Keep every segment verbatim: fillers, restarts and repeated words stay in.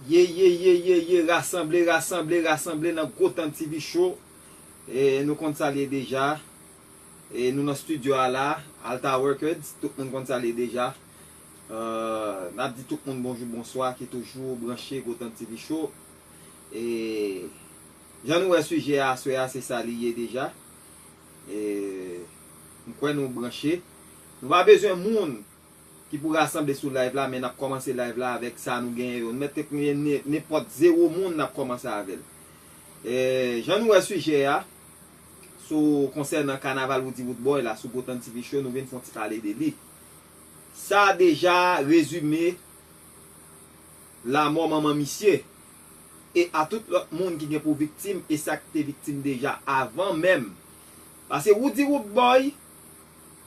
Ye, ye, ye, ye, ye, rasanble, rasanble, rasanble nan Gotan T V Show. E, nou konn sa l ye deja. E, nou nan studio a la, Alta Records, tout moun konn sa l ye deja. Euh, n ap di tout moun bonjou, bonswa, ki toujou branche Gotan T V Show. E, jan nou wè sijè a aswè a, se sa li ye deja. E, m kwè nou branche. Nou pa bezwen moun ki pou rasanble sou live la, men n ap kòmanse live la avèk sa nou genyen yo. Nou mèt te genyen ne-, nenpòt zewo moun, n ap kòmanse avè l. E, jan nou wè sijè a, sou konsènan kanaval Roody Roodboy la, sou Gotan T V Show, nou vin fè yon ti pale de li. Sa deja rezime lamò manman misye. E a tout lòt moun ki gen pou viktim, e sa k te viktim deja avan menm. Paske Roody Roodboy,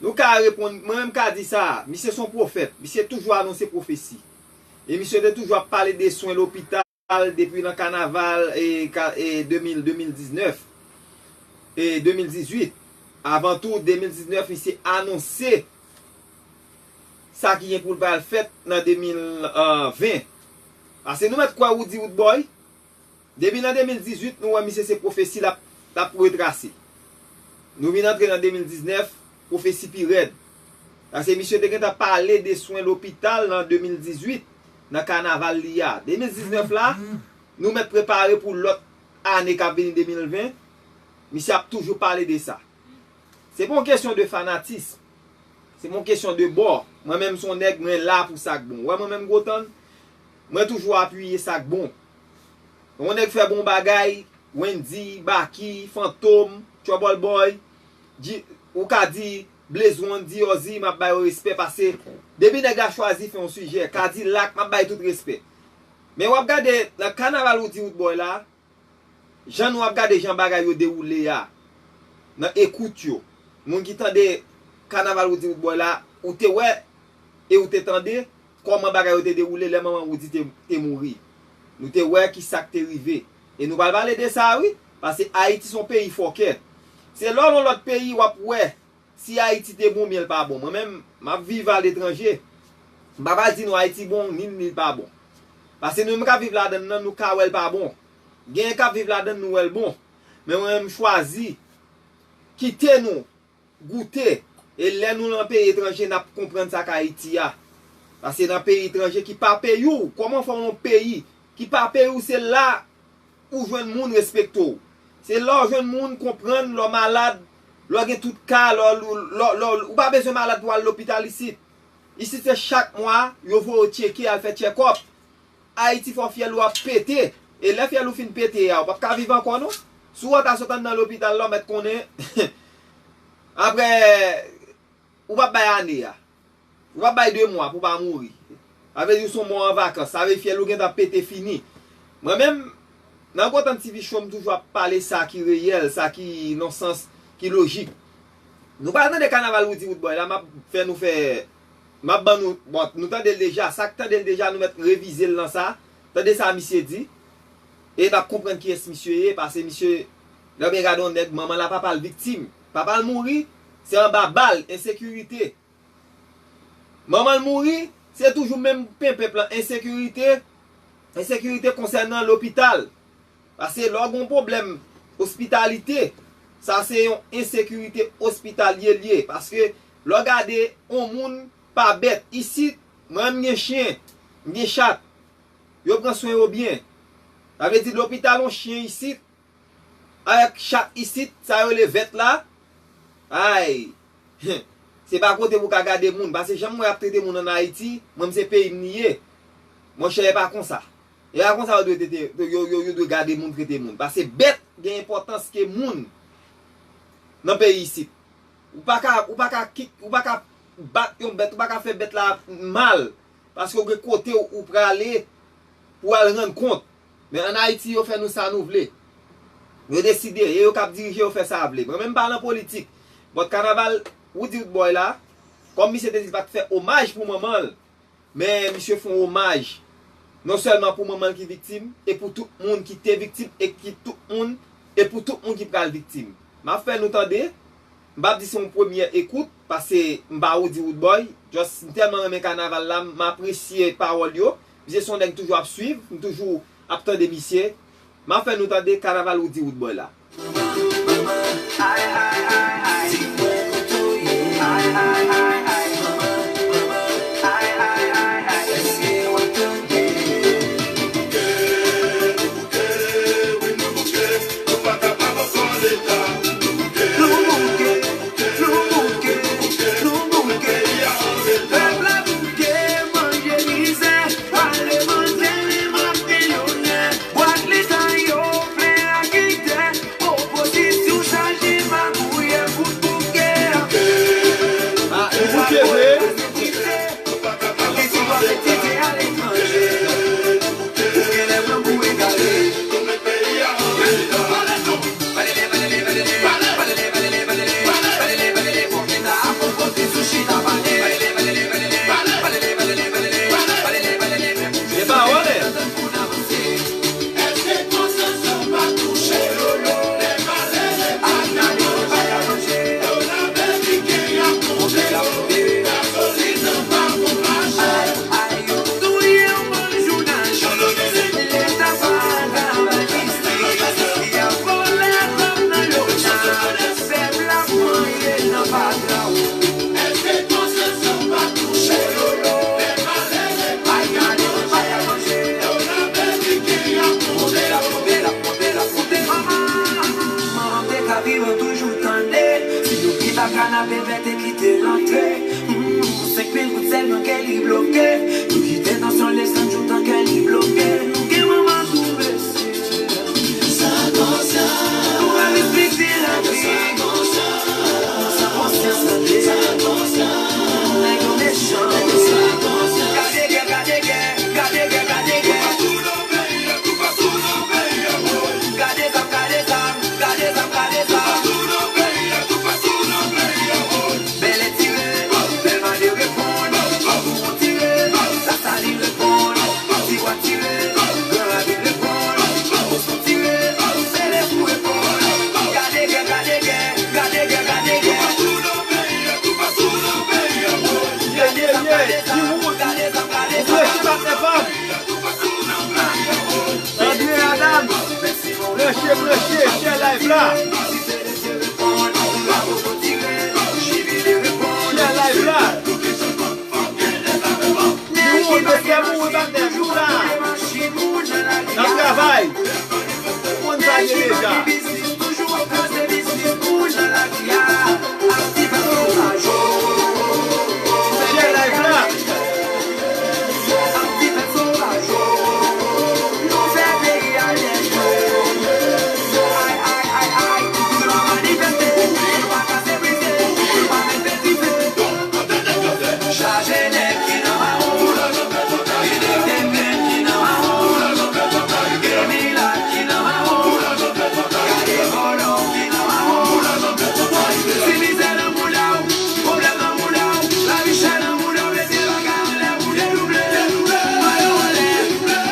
nou ka reponn, mwen menm ka di sa, misye se yon pwofèt, misye toujou anonse pwofesi. E misye te toujou ap pale de swen lopital depi nan kanaval e, ka- e de mil, de mil diznèf, e de mil dizuit. Avan tou, de mil diznèf, misye anonse sa ki gen pou l pral fèt nan de mil ven. Paske nou mèt kwè Roody Roodboy, depi nan de mil dizuit, nou wè misye se pwofesi l ap, l ap retrase. Nou vin antre nan de mil diznèf, pwofesi pi rèd. Paske misye te gentan pale de swen lopital nan de mil dizuit, nan kanaval li a. De mil diznèf la, nou mèt prepare pou lòt ane k ap vini, de mil ven. Misye ap toujou pale de sa. Se pa yon kesyon de fanatism. Se pa yon kesyon de bò. Mwen menm se yon nèg, mwen la pou sa k bon. Ou wè mwen menm Gotan, mwen toujou apiye sa k bon. Yon nèg fè bon bagay, Wendy, Baky, Fantom, Trouble Boy, G- ou ka di Blaze One, D O Z, m ap ba yo respè paske depi nèg la chwazi fè yon sijè, Kadilak, m ap ba yo tout respè. Men w ap gade nan kanaval Roody Roodboy la, jan nou ap gade jan bagay yo dewoule a, nan ekout yo, moun ki tande kanaval Roody Roodboy la, ou te wè e ou te tande kòman bagay yo te dewoule lè manman Roody te, te mouri. Nou te wè ki sa k te rive. E nou pral pale de sa, wi. Paske Ayiti se yon peyi fòkè. Se lè w nan lòt peyi w ap wè si Ayiti te bon oubyen l pa bon. Mwen menm, m ap viv aletranje. M pa pral di nou Ayiti bon, ni, ni l pa bon. Paske nou menm k ap viv ladann nan, nou ka wè l pa bon. Genyen k ap viv ladann, nou wè l bon. Men mwen menm, m chwazi kite nou goute. E lè nou nan peyi etranje, n ap konprann sa k Ayiti a. Paske nan peyi etranje ki pa peyi w, kòman fè w nan yon peyi ki pa peyi w, se la ou jwenn moun respekte w. Se lè w jwenn moun konprann, lè w malad, lè w gen tout ka, lè w, lè w, lè w, ou pa bezwen malad pou w al lopital isit. Isit se chak mwa, yo voye w tcheke, al fè tchèkòp. Ayiti fò fyèl ou ap pete. E lè fyèl ou fin pete a, ou p ap ka viv ankò non. Si w anta sot anndan lopital la, w mèt konnen, apre, ou p ap bay ane a. Ou p ap bay de mwa pou w pa mouri. Sa vle di w se yon mò an vakans. Sa vle di fyèl ou gentan pete fini. Mwen menm, nan Gotan T V Show, m toujou ap pale sa ki reyèl, sa ki nan sans, ki lojik. Nou pral tande kanaval Roody Roodboy la, m ap fè nou fè, m ap ban nou, bon, nou tande l deja, sa k tande l deja, nou mèt revize l nan sa, tande sa misye di, e n ap konprann kiyès misye ye, paske misye, lè w byen gade yon nèg, manman l a papa l viktim, papa l mouri, se anba bal, ensekirite. Manman l mouri, se toujou menm pen pèp lan, ensekirite, ensekirite konsènan lopital. Paske lè w gen yon pwoblèm ospitalite, sa se yon ensekirite ospitalye l ye. Paske lè w gade yon moun pa bèt, isit, mwen m gen chen, m gen chat, yo pran swen yo byen. Sa vle di lopital yon chen isit, avèk chat isit, sa yo rele vèt la. Ay, se pa kote pou ka gade moun. Paske jan m wè y ap trete moun ann Ayiti, mwen m se peyi m li ye. Monchè, e pa konsa. E pa konsa yo dwe trete, yo, yo, yo dwe gade moun, trete moun. Paske bèt gen enpòtans ke moun nan peyi isit. Ou pa ka, ou pa ka kit, ou pa ka bat yon bèt, ou pa ka fè bèt la mal. Paske w gen kote w, ou prale pou w al rann kont. Men ann Ayiti, yo fè nou sa nou vle. Yo deside, e yo k ap dirije, yo fè sa yo vle. Mwen menm m pa nan politik. But kanaval Roody Roodboy la, kòm misye te di l pa t fè omaj pou manman l, men misye fè yon omaj non sèlman pou manman l ki viktim, e pou tout moun ki te viktim, e ki tout moun, e pou tout moun ki pral viktim. M ap fè nou tande, m p ap di se yon premyè ekout, paske m pa Roody Roodboy, just m tèlman renmen kanaval la, m apresye pawòl yo, Misye se yon nèg m toujou ap swiv, m toujou ap tande misye. M ap fè nou tande Kanaval Roody Roodboy la. Nou bouke, nou bouke, nou bouke. Pèp la bouke, manje mizè, pale manje li mak milyonè. Bwat leta yo plen ak idè, opozisyon chaje magouyè, kout bouke. Ah, li bouke vre. Kite, kite aletranje. Ou genlè pran pou egare. Se pawòl, eh. Manman m te ka vivan toujou tande. Si yo pita kanape vè te kite l antre. Mm, pou senk mil goud sèlman kè li bloke. Nou kite tansyon desann jou tan kè li bloke. Nou gen manman tou mesye. Sa konsa. Nou pa respekte lavi. Sa konsa. Sa konsa. Nèg yo mechan. Gade gè, gade gè, gade gè, gade gè. Gade zam, gade zam, gade zam, gade zam. Bèlè tire, Bèlma de reponn, Boubou tire, Lasalin reponn, Tigwa tire, Gran Ravin reponn, Boston tire, Bèlè tou reponn. Gade gè, gade gè, gade gè, gade gè. Ye, ye, ye, Ti Wood, ou blese patnè pa m. André Adam, branche, branche, share live la. Share live la. Ti Wood, mesye, mouri patnè, nou la. N ap travay. Ou konn sa ye deja. Share live la. Chaje nèg ki nan mawon, gen nèg ki nan mawon, gen milat ki nan mawon, gade vòlò ki nan mawon. Si mizè nan mouda w, pwoblèm nan mouda w, lavi chè nan mouda w, mete bagay anlè pou dedouble. Mayo anlè,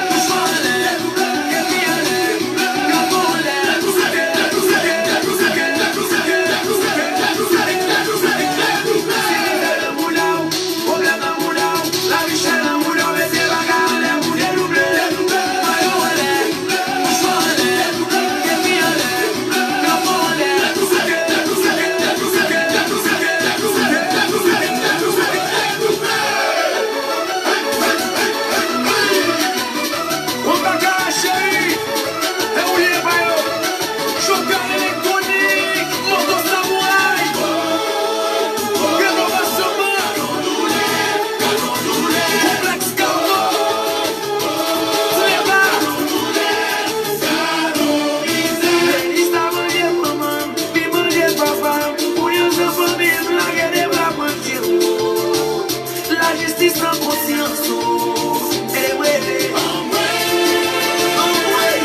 bouch mwen anlè, kepi anlè, kapon anlè. Yon bagay cheri, e ou ye pa yo. Chofè elektwonik, moto samouray, renovasyon bank, konplèks Cargo, Treva. Li sa manje manman m, li manje papa m, pou yon jan fanmi m lage de bra manje w. Lajistis nan konsyans ou, e rele. Anmwey, anmwey,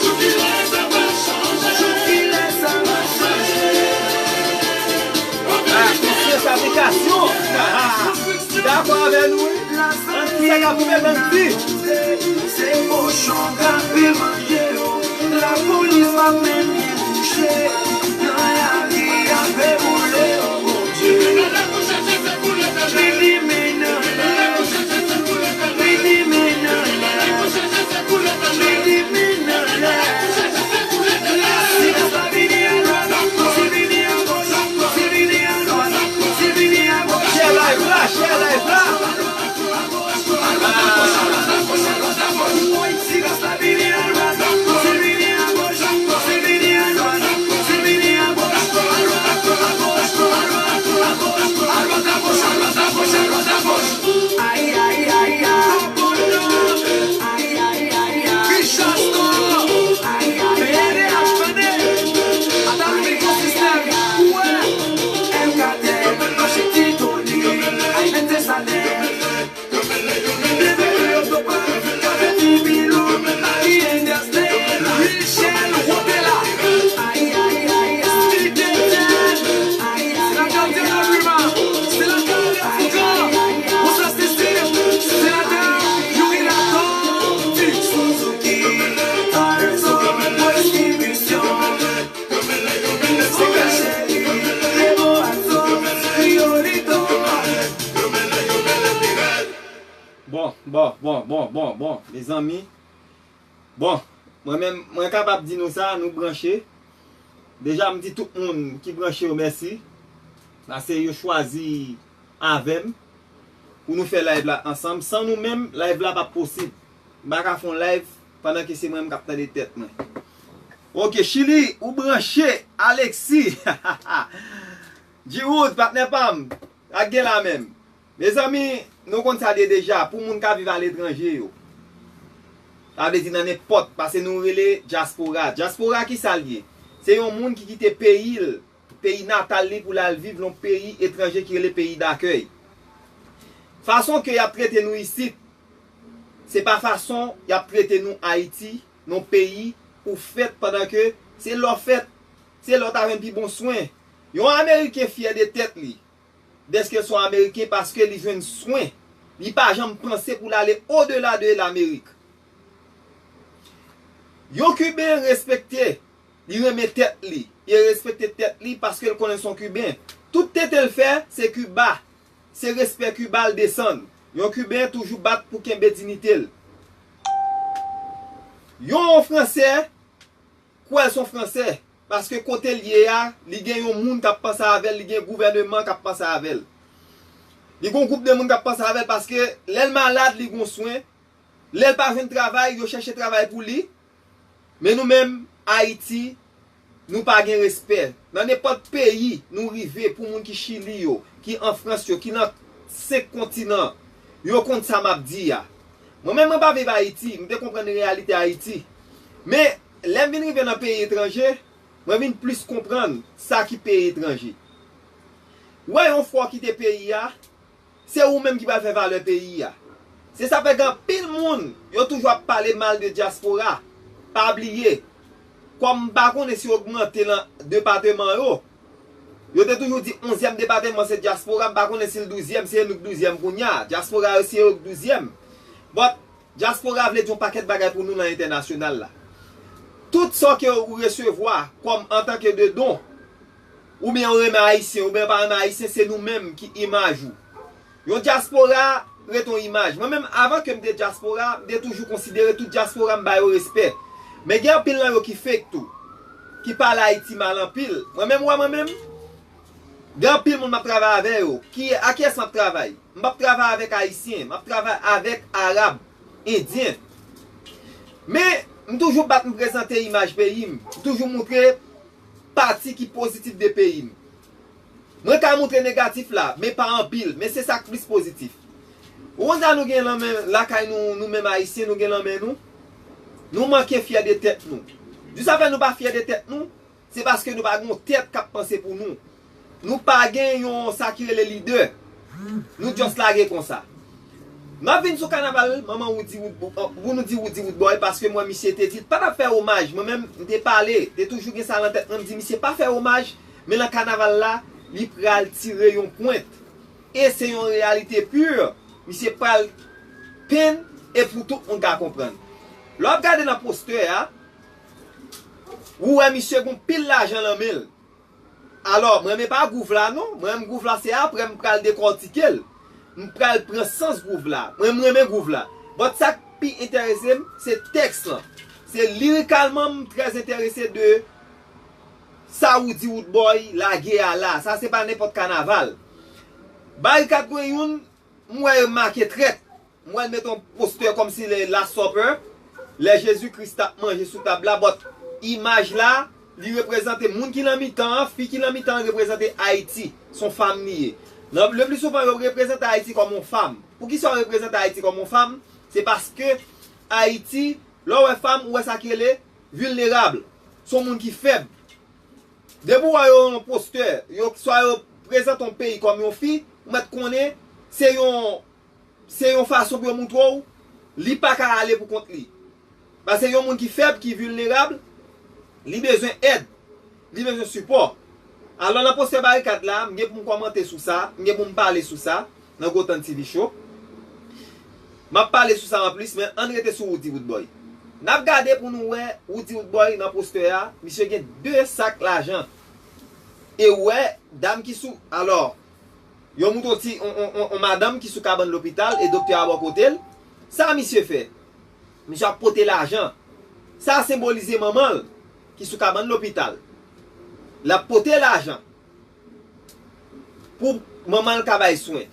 jou ki lè sa va chanje. Jou ki lè sa va chanje. Ah, mesye, fabrikasyon. Dakò avè nou, wi. Ann di sa k ap rive, ann di. Se kochon k ap manje yo. Lapolis p ap menm byen kouche. Nan lari y ap boule, o Bondye. Li di men nan lè, li di men nan Bon, bon, bon, bon, mezanmi. Bon, mwen menm, mwen kapab di nou sa, nou branche. Deja, m di tout moun ki branche yo mèsi. Paske yo chwazi avè m pou nou fè live la ansanm. San nou menm, live la p ap posib. M pa ka fè yon live pandan ke se mwen menm k ap tande tèt mwen. Ok, Chili, ou branche, Alexis. Giroud, patnè pa m, ak gen la menm. Mezanmi, nou konn sa de deja, pou moun k ap viv aletranje yo. Sa vle di nan nenpòt, paske nou rele dyaspora. Dyaspora ki sa l ye? Se yon moun ki kite peyi l, peyi natal li pou l al viv nan peyi etranje ki rele peyi dakèy. Fason ke y ap trete nou isit, se pa fason y ap trete nou Ayiti, nan peyi ou fèt pandan ke se la w fèt, se la w ta jwenn pi bon swen. Yon Ameriken fyè de tèt li, dèske l se yon Ameriken paske li jwenn swen. Li pa janm panse pou l ale odela de Lamerik. Yon Kiben respekte, li renmen tèt li. Li respekte tèt li paske l konnen se yon Kiben. Tout tete l fè, se Kiba. Se respè Kiba l desann. Yon Kiben toujou bat pou kenbe diyite l. Yon Fransè kwè l se yon Fransè, paske kote l ye a, li gen yon moun k ap panse avè l, li gen gouvèneman k ap panse avè l. Li gen yon gwoup de moun k ap panse avè l, paske lè l malad, li gen yon swen. Lè l pa jwenn travay, yo chèche travay pou li. Men nou menm, Ayiti, nou pa gen respè. Nan nenpòt peyi nou rive, pou moun ki Chili yo, ki an Frans yo, ki nan senk kontinan, yo konn sa m ap di a. Mwen menm, mwen pa viv Ayiti, m te konprann reyalite Ayiti. Men, lè m vin rive nan peyi etranje, mwen vin plis konprann sa ki peyi etranje. Ou wè, yon fwa w kite peyi a, se ou menm ki pral fè valè peyi a. Se sa fè gen anpil moun, yo toujou ap pale mal de dyaspora. Pa bliye, kòm m pa konnen si yo ogmante nan depatman yo, yo te toujou di onzyèm depatman se dyaspora, m pa konnen si l douzyèm, se nou k douzyèm kounye a. Dyaspora yo se yo k douzyèm. But, dyaspora vle di yon pakèt bagay pou nou nan entènasyonal la. Tout sa ke ou resevwa kòm antanke de don, oubyen ou renmen Ayisyen, oubyen ou pa renmen Ayisyen, se nou menm ki imaj ou. Yon dyaspora ret yon imaj. Mwen menm, avan ke m te dyaspora, m te toujou konsidere tout dyaspora, m ba yo respè. Men gen anpil nan yo ki fake tou, ki pale Ayiti mal anpil. Mwen menm, ou wè mwen menm, gen anpil moun m ap travay avè yo. Ki, a kiyès m ap travay? M p ap travay avèk Ayisyen, m ap travay avèk Arab, Endyen. Men, m toujou bat m prezante imaj peyi m. M toujou moutre pati ki pozitif de peyi m. Mwen ka moutre negatif la, men pa anpil, men se sa k plis pozitif. Ou konn sa nou gen nan men, lakay nou, nou menm Ayisyen, nou gen nan men nou? Nou manke fyè de tèt nou. Di sa fè nou pa fyè de tèt nou, se paske nou pa gen yon tèt k ap panse pou nou. Nou pa gen yon sa ki rele lidè. Nou just lage konsa. M ap vin sou kanaval manman Roody Roodboy, pou nou di Roody Roodboy, paske m wè misye te di l pa t ap fè omaj. Mwen menm, m te pale, te toujou gen sa nan tèt mwen, m di misye pa fè omaj, men nan kanaval la, li pral tire yon pwent. E se yon reyalite pi. Misye pral penn e pou tout moun ka konprann. Lè w ap gade nan postè a, ou wè misye gon pil lajan nan men l. Alò, mwen menm pa gwouv la non, mwen menm gwouv la se aprè m pral dekòtike l. M pral pran sans gwouv la. Mwen, m renmen gwouv la. But sa k pi enterese m, se tèks lan. Se lirikalman m trè enterese de sa Roody Roodboy lage a la. Sa se pa nenpòt kanaval. Barikad Gwen Youn, m wè yo make trèt. M wè l met yon postè kòmsi le Last Supper, lè Jezi Kris t ap manje sou tab la, but imaj la, li reprezante moun ki nan mitan an, fi ki nan mitan an reprezante Ayiti, s on fanm li ye. Nan, le pli souvan, yo reprezante Ayiti kòm yon fanm. Poukisa yo reprezante Ayiti kòm yon fanm? Se paske Ayiti, lè w wè fanm, ou wè sa ki rele vilnerab. S on moun ki fèb. Depi w wè yo yon postè, yo, swa yo prezante yon peyi kòm yon fi, ou mèt konnen se yon, se yon fason pou yo moutre w li pa ka ale pou kont li. Paske yon moun ki fèb, ki vilnerab, li bezwen èd, li bezwen sipò. Alò, nan postè Barikad la, m gen pou m kòmante sou sa, m gen pou m pale sou sa nan Gotan T V Show. M ap pale sou sa anplis, men ann rete sou Roody Roodboy. N ap gade pou nou wè Roody Roodboy nan postè a, misye gen de sak lajan. E ou wè, dam ki sou, alò, yo moutre w ti, on, on, on, on madanm ki sou kabann lopital e doktè a bò kote l. Sa misye fè? Misye ap pote lajan. Sa senbolize manman l ki sou kabann lopital. L ap pote lajan pou manman l ka bay swen.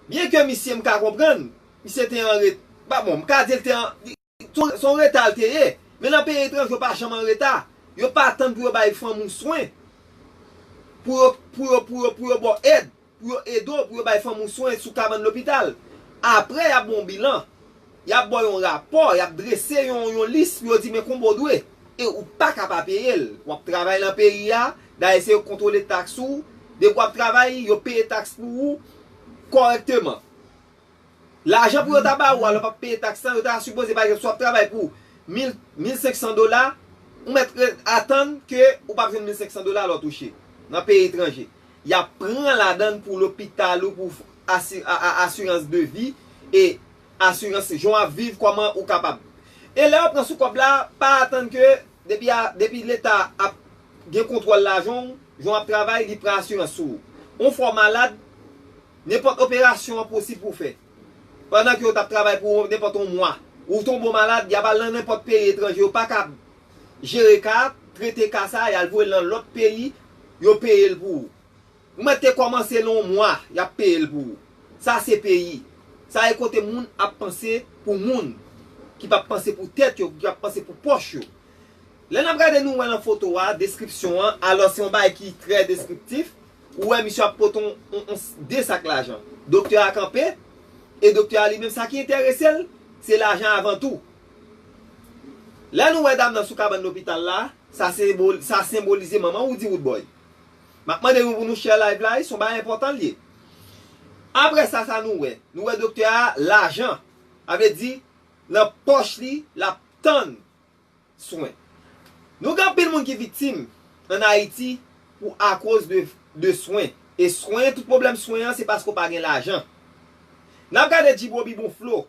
Byenke misye, m ka konprann, misye te an ret-, pa bon, m ka di l te an, se yon, se yon reta l te ye. Men nan peyi etranje, yo pa janm an reta. Yo pa tann pou yo bay fanm ou swen. Pou yo, pou yo, pou yo, pou yo ba w èd. Pou yo ede w, pou yo bay fanm ou swen sou kabann lopital. Apre, y ap ba w yon bilan. Y ap ba w yon rapò, y ap drese yon, yon lis pou yo di men konbyen w dwe. E ou pa ka pa peye l. W ap travay nan peyi a, dayè se yo k kontwole taks ou. Depi w ap travay, yo peye taks pou ou kòrèkteman. Lajan pou yo ta ba ou a, lè w p ap peye taks lan, yo ta sipoze, pa egzanp, si w ap travay pou mil, mil senk san dola, ou mèt re-, atann ke ou p ap jwenn mil senk san dola lè w touche nan peyi etranje. Y ap pran ladan l pou lopital ou, pou asi-, a, a, asirans de vi e asirans jan w ap viv, kòman ou kapab. E lè yo pran sou kòb la, pa atann ke depi a, depi Leta ap gen kontwòl lajan w, jan w ap travay, li pran asirans sou ou. Yon fwa w malad, nenpòt operasyon an posib pou w fè. Pandan ke yo t ap travay pou ou nenpòt yon mwa, ou tonbe w malad, y ap al nan nenpòt peyi etranje, yo pa ka jere ka a, trete ka sa a, y al voye l nan lòt peyi, yo peye l pou ou. Ou mèt te kòmanse nan yon mwa, y ap peye l pou ou. Sa se peyi. Sa e kote moun ap panse pou moun, ki p ap panse pou tèt yo, ki ap panse pou pòch yo. Lè n ap gade, nou wè nan foto a, deskripsyon an, alò se yon bagay ki trè deskriptif. Ou wè misye ap pote yon, yon, yon s-, de sak lajan. Doktè a kanpe, e doktè a li menm, sa ki enterese l, se lajan avan tou. Lè nou wè dam nan sou kabann lopital la, sa senbol-, sa senbolize manman Roody Roodboy. M ap mande nou pou nou share live la, wi, se yon bagay enpòtan l ye. Apre sa, sa nou wè? Nou wè doktè a, lajan. Sa vle di, nan pòch li, l ap tann swen. Nou gen anpil moun ki viktim ann Ayiti pou akoz de, de swen. E swen, tout pwoblèm swen an, se paske w pa gen lajan. N ap gade Djibobi bon flo.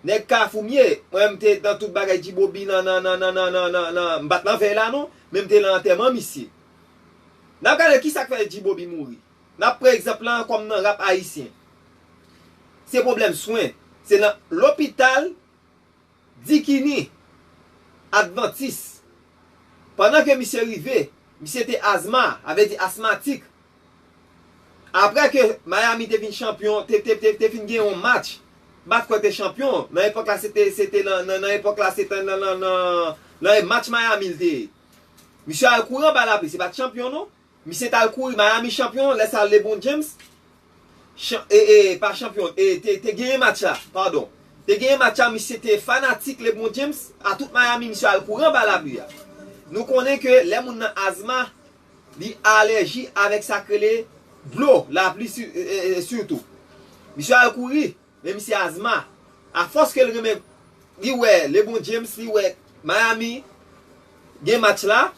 Nèg Kafou m ye, mwen menm te nan tout bagay Djibobi nan, nan, nan, m pa t nan vèy la non, men m te nan antèman misye. N ap gade kisa k fè Djibobi mouri. N ap pran egzanp lan kòm nan rap ayisyen. Se pwoblèm swen. Se nan lopital Dikini Advantis. Pandan ke misye rive, misye te azma, sa vle di asmatik. Apre ke Miami te vin chanpyon, te, te, te, te fin gen yon match, m pa t kwè te chanpyon. Nan epòk la, se te, se te nan, nan, nan epòk la, se te nan, nan, nan, nan match Miami l te ye. Misye al kouri anba lapli, se pa t chanpyon non. Misye t al kouri, Miami chanpyon, lè sa LeBron James, chan-, e, e, pa chanpyon, e, te, te genyen match la, padon. Te genyen match la, misye te fanatik LeBron James, a tout Miami, misye al kouri anba lapli a. Nou konnen ke lè moun nan azma, li alèji avèk sa k rele dlo, lapli si-, e, e, e, sitou. Misye al kouri, men misye azma. Afòs ke l renmen, li wè LeBron James, li wè Miami gen match la,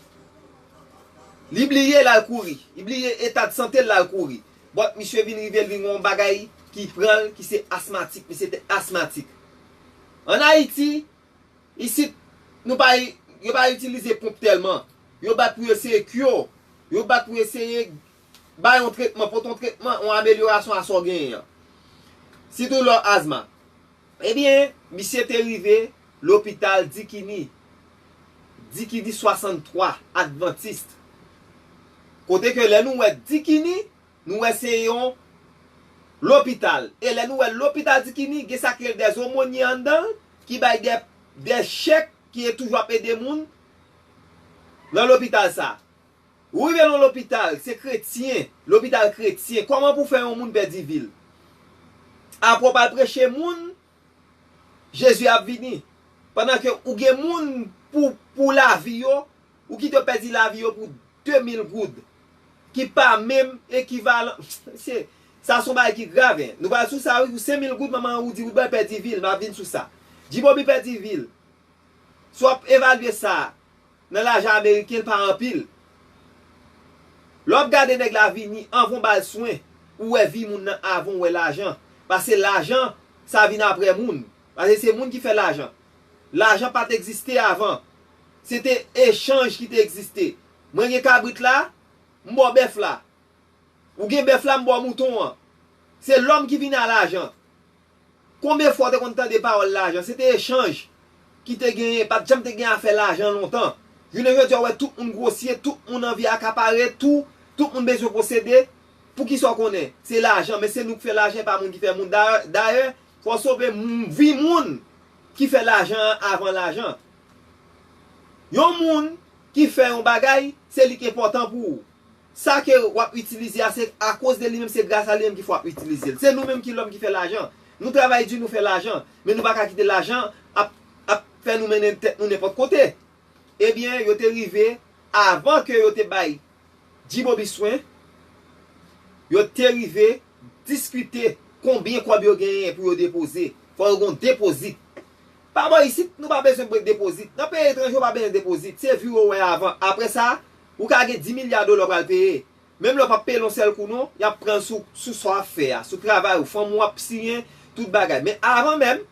li bliye l al kouri. Li bliye eta de sante l, l al kouri. But misye vin rive, l vin gen yon bagay ki pran l, ki se asmatik. Misye te asmatik. Ann Ayiti, isit, nou pa, yo pa itilize ponp tèlman. Yo bat pou yo eseye cure. Yo bat pou yo eseye bay yon tretman, pote yon tretman, yon amelyorasyon a sa w genyen an. Sitou lè w azma. Ebyen, misye te rive lopital Dikini, Dikini swasanntwa Advantist. Kote ke lè nou wè Dikini, nou wè se yon lopital. E lè nou wè lopital Dikini, gen sa k rele des aumôniers anndan l, ki bay de, de chèk, ki toujou ap ede moun nan lopital sa. Ou rive nan lopital, se kretyen, lopital kretyen, kòman pou fè yon moun pèdi vi l? Apre w pral preche moun, Jezi ap vini. Pandan ke ou gen moun pou, pou lavi yo, ou kite yo pèdi lavi yo pou de mil goud, ki pa menm ekivalan. Se, sa se yon bagay ki grav, en. Nou pral sou sa, wi, pou senk mil goud, manman Roody Roodboy pèdi vi l, m ap vin sou sa. Djibobi pèdi vi l. Si w ap evalye sa nan lajan ameriken, l pa anpil. Lè w ap gade nèg la vini, anvan w ba l swen, ou wè vi moun nan avan w wè lajan. Paske lajan, sa vin apre moun. Paske se moun ki fè lajan. Lajan pa t egziste avan. Se te echanj ki te egziste. Mwen gen kabrit la, m ba w bèf la. Ou gen bèf la, m ba w mouton an. Se lòm ki vin a lajan. Konbyen fwa w te konn tande pawòl lajan? Se te echanj ki te genyen, pa t janm te gen afè lajan lontan. Jounen jodi a, w wè tout moun gwosye, tout moun anvi akapare tou, tout moun bezwen posede. Poukisa w konnen? Se lajan, men se nou k fè lajan, e pa moun ki fè moun. Dayè, dayè, fò w sove m- vi moun ki fè lajan an avan lajan. Yon moun ki fè yon bagay, se li k enpòtan pou ou. Sa ke w ap itilize a, se akoz de li menm, se gras a li menm ki fè w ap itilize l. Se nou menm ki lòm ki fè lajan. Nou travay di, nou fè lajan, men nou pa ka kite lajan ap, ap fè nou mennen tèt nou nenpòt kote. Ebyen, yo te rive, avan ke yo te bay G-Bobby swen, yo te rive diskite konbyen kòb yo genyen pou yo depoze. Fò yo gen depozit. Pa bò isit, nou pa bezwen depozit. Nan peyi etranje, ou pa bezwen depozit. Se vi w wè avan. Apre sa, ou ka gen dis milya dola w pral peye. Menm lè w p ap peye l yon sèl kou non, y ap pran l sou, sou sa w ap fè a, sou travay ou, fanm ou ap siyen, tout bagay. Men avan menm,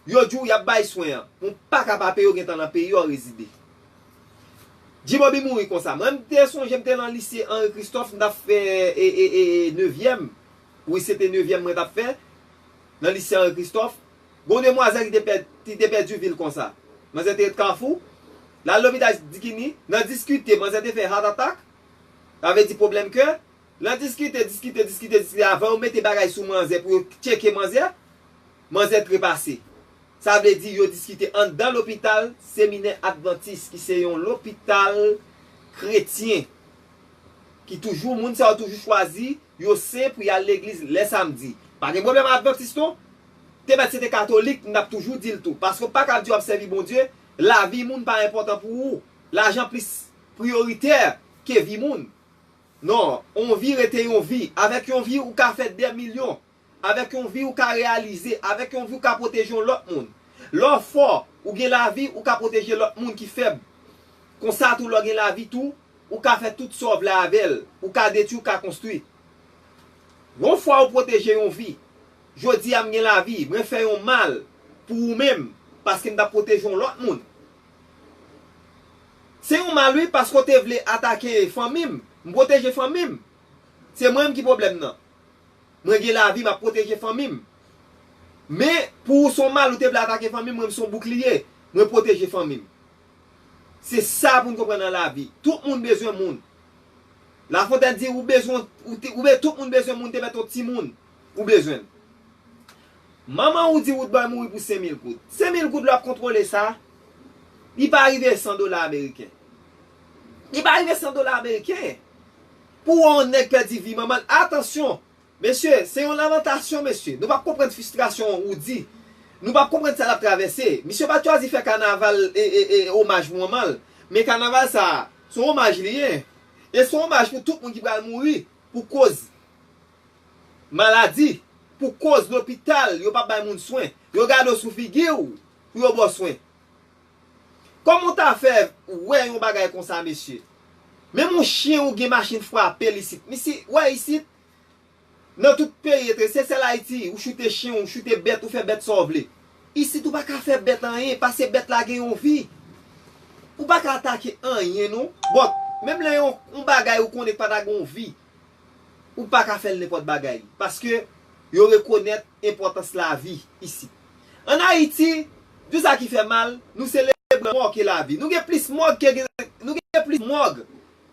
yo di w y ap bay swen an. Ou pa ka pa peye, w gentan nan peyi w rezide. G-Bobby mouri konsa. Mwen, m te sonje, m te nan lise Henri Christophe, m t ap fè e, e, e, e, nevyèm. Wi, se te nevyèm mwen t ap fè. Nan lise Henri Christophe. Gon demwazèl ki te pè, ki te pèdi vi l konsa. Manzè te ret Kafou. L al lopital Dikini. Nan diskite, manzè te fè heart attack. Sa vle di pwoblèm kè. Nan diskite, diskite, diskite, diskite. Avan yo mete bagay sou manzè pou yo tcheke manzè, manzè trepase. Sa vle di yo diskite anndan lopital Seminè Advantis, ki se yon lopital kretyen, ki toujou, moun sa yo toujou chwazi, yo sen pou y al legliz lè samdi. Pa gen pwoblèm ak Advantis non. Te mèt se te katolik, m t ap toujou di l tou. Paske w pa ka di w ap sèvi Bondye, lavi moun pa enpòtan pou ou. Lajan plis priyoritè ke vi moun. Non, yon vi rete yon vi. Avèk yon vi, ou ka fè dè milyon. Avèk yon vi, ou ka reyalize. Avèk yon vi, ou ka pwoteje yon lòt moun. Lè w fò, ou gen lavi, ou ka pwoteje lòt moun ki fèb. Konsa tou, lè w gen lavi tou, ou ka fè tout sa w vle avè l. Ou ka detwi, ou ka konstwi. Yon fwa ou pwoteje yon vi, jodi a m gen lavi, mwen fè yon mal pou ou menm, paske m t ap pwoteje yon lòt moun. Se yon mal wi, paske w te vle atake fanmi m, m pwoteje fanmi m. Se mwen menm ki pwoblèm nan. Mwen gen lavi, m ap pwoteje fanmi m. Men, pou ou se yon mal, ou te vle atake fanmi m, mwen m se yon boukliye, mwen pwoteje fanmi m. Se sa pou n konprann nan lavi. Tout moun bezwen moun. Lafontèn di, ou bezwen, ou te, ou be-, tout moun bezwen moun, te mèt yon timoun, ou bezwen l. Manman ou di Woodboy mouri pou senk mil goud. Senk mil goud lè w ap kontwole sa, li pa rive san dola ameriken. Li pa rive san dola ameriken. Pou wè yon nèg pèdi vi manman l, atansyon! Mesye, se yon lamantasyon, mesye. Nou p ap konprann fristrasyon Woody. Nou p ap konprann sa l ap travèse. Misye pa t chwazi fè kanaval e, e, e, omaj pou manman l. Men kanaval sa a, se yon omaj li ye. E se yon omaj pou tout moun ki pral mouri pou koz maladi, pou koz lopital, yo p ap bay moun swen. Yo gade w sou figi w pou yo ba w swen. Kòman w ta fè wè yon bagay konsa, mesye? Menm yon chen ou gen machin frape l isit. Misye, wè isit, nan tout peyi etranje, se sèl Ayiti, ou choute chen, ou choute bèt, ou fè bèt sa w vle. Isit, ou pa ka fè bèt anyen, paske bèt la gen yon vi. Ou pa ka atake anyen, non. Bon, menm lè yon, yon bagay ou konnen k pa ta gen yon vi, ou pa ka fè l nenpòt bagay. Paske yo rekonèt enpòtans lavi isit. Ann Ayiti, di w sa ki fè mal, nou selebre lanmò ke lavi. Nou gen plis mòg ke gen, nou gen plis mòg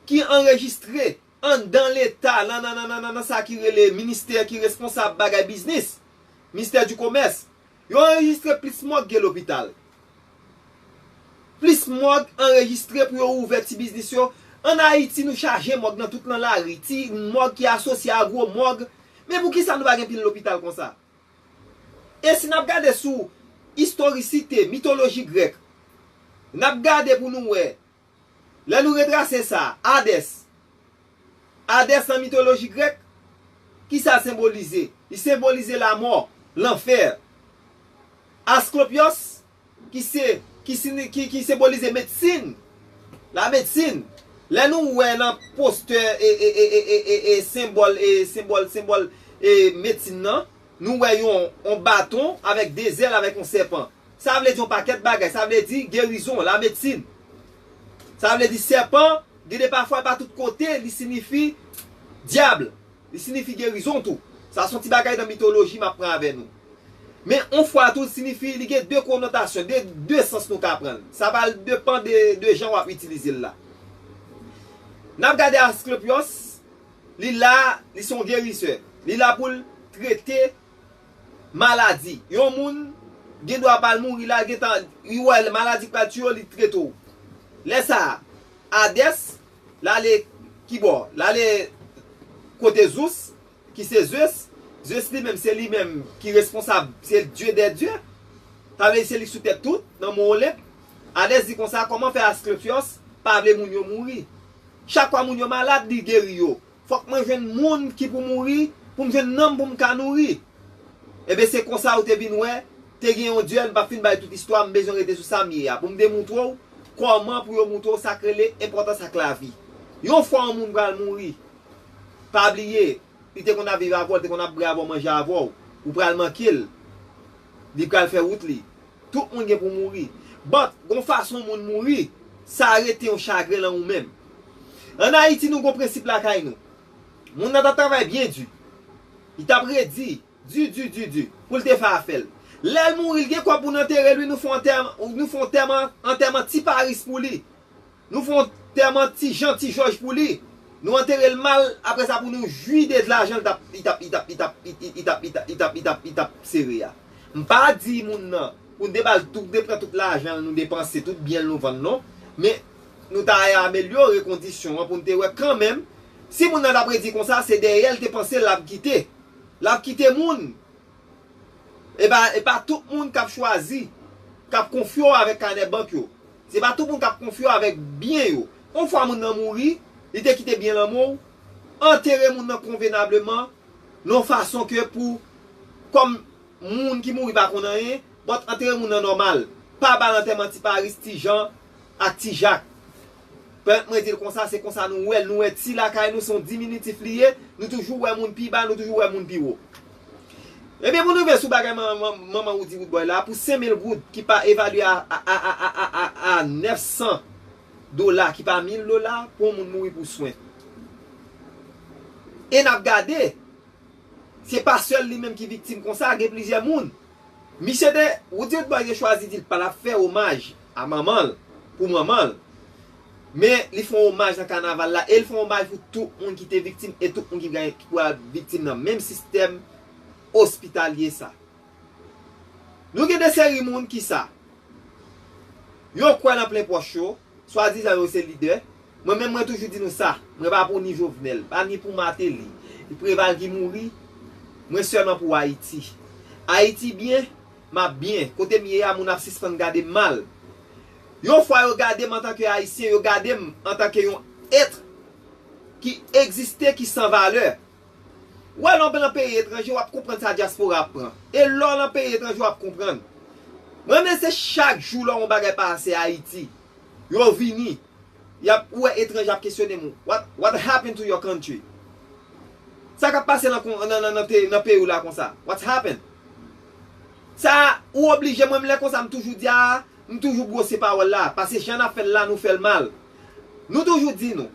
ki anrejistre anndan Leta, nan, nan, nan, nan, nan, nan sa ki rele ministè ki responsab bagay biznis, ministè di komès. Yo anrejistre plis mòg ke lopital. Plis mòg anrejistre pou yo ouvè ti biznis yo. Ann Ayiti, nou chaje mòg nan tout nan lari. Ti mòg ki asosye a gwo mòg. Men poukisa nou pa gen pil lopital konsa? E si n ap gade sou istorisite, mitoloji grèk, n ap gade pou nou wè, lè nou retrase sa, Adès. Adès nan mitoloji grèk, kisa l senbolize? Li senbolize lamò, lanfè. Asklopyòs, ki se, ki sini-, ki, ki senbolize medsin, lamedsin. Lè nou wè nan postè e, e, e, e, e, e, e senbòl, e senbòl, senbòl, e medsin nan, nou wè yon, yon baton avèk de zèl, avèk yon sèpan. Sa vle di yon pakèt bagay. Sa vle di gerizon, lamedsin. Sa vle di sèpan, gen de pafwa, pa tout kote, li siyifi dyab. Li siyifi gerizon tou. Sa se yon ti bagay nan mitoloji m ap pran avè nou. Men yon fwa tou siyifi li gen de konotasyon, de, de sans nou ka pran l. Sa va depann de, de jan w ap itilize l la. N ap gade Asklepyòs, li la, li se yon gerisè. Li la pou l trete maladi. Yon moun gen dwa pa l mouri la, gentan, li wè maladi k pral tiye w, li trete w. Lè sa a, Adès, l ale kibò? L ale kote Zous, ki se Zeus. Zeus li menm, se li menm ki responsab, se Dieu des dieux. Sa vle di se li sou tèt tout, nan Mont Olimp. Adès di konsa, kòman fè Asklepyòs pa vle moun yo mouri? Chak fwa moun yo malad, li geri yo. Fòk mwen jwenn moun ki pou mouri, pou m jwenn nanm pou m ka nouri. Ebyen, se konsa ou te vin wè, te gen yon dyèl, m p ap fin bay tout istwa, m bezwen rete sou sa m ye a, pou m demontre w kòman pou yo montre w sa k rele enpòtans ak lavi. Yon fwa yon moun pral mouri, pa bliye, li te konn ap viv avè w, li te konn ap bwè avè w, manje avè w, ou pral manke l, li pral fè wout li. Tout moun gen pou mouri. But, gon fason moun mouri, sa rete yon chagren lan ou menm. Ann Ayiti, nou gon prensip lakay nou. Moun nan t ap travay byen di. Li t ap redi, di, di, di, di, pou l te fè afè l. Lè l mouri, l gen kòb pou n antere l, wi, nou fè yon antèm-, nou fè yon antèm-, antèman ti Paris pou li. Nou fè yon antèman ti Jan, ti Jòj pou li. Nou antere l mal, apre sa pou nou jwi de lajan l t ap, li t ap, li t ap, li t ap, li t ap, li t ap, li t ap, li t ap, li t ap sere a. M pa di moun nan, pou n te ba l tout, te pran tout lajan l, nou depanse tout byen l, nou vann non. Men, nou ta amelyore kondisyon an pou n te wè kanmenm, si moun nan t ap redi konsa, se dèyè l te panse l ap kite. L ap kite moun. E pa, e pa tout moun k ap chwazi, k ap konfye w avèk kanè bank yo. Se pa tout moun k ap konfye w avèk byen yo. Yon fwa moun nan mouri, li te kite byen lanmò w, antere moun nan konvenableman, nan yon fason ke pou, kòm moun ki mouri pa konn anyen, but antere moun nan nòmal. Pa ba l antèman ti Paris, ti Jan ak ti Jak. Pèmèt mwen di l konsa, se konsa nou wè l, nou wè ti lakay nou, se yon diminitif li ye, nou toujou wè moun pi ba, nou toujou wè moun pi wo. Ebyen, pou nou rive sou bagay man-, man-, manman Woody Woodboy la, pou senk mil goud ki pa evalye a, a, a nèf san dola, ki pa mil dola, pou yon moun mouri pou swen. E n ap gade, se pa sèl li menm ki viktim konsa, gen plizyè moun. Misye te, Woody Woodboy te chwazi di l pa t ap fè omaj a manman l, pou manman l. Men, li fè yon omaj nan kanaval la, e l fè yon omaj pou tout moun ki te viktim, e tout moun ki gen, ki pral viktim nan menm sistèm ospitalye sa. Nou gen de seri moun ki sa, yo kwè nan plen pòch yo, swadizan yo se lidè. Mwen menm, mwen toujou di nou sa, mwen pa pou ni Jovenel, pa ni pou Martelly, ni Preval ki mouri, mwen sèlman pou Ayiti. Ayiti byen, m ap byen. Kote m ye a, moun ap sispann gade m mal. Yon fwa yo gade m antanke Ayisyen, yo gade m antanke yon èt ki egziste, ki san valè. Wè, lè w nan peyi etranje, w ap konprann sa dyaspora ap pran. E lè w nan peyi etranje, w ap konprann. Mwen menm, se chak jou lè yon bagay pase Ayiti, yo vini, y ap, ou wè etranje ap kesyone m, what, what happened to your country? Sa k ap pase nan, kon- nan, nan, nan, te- nan peyi w la konsa? What happened? Sa, ou oblije, mwen menm lè konsa, m toujou di a, m toujou bwose pawòl la, paske jan n ap fè l la, nou fè l mal. Nou toujou di nou,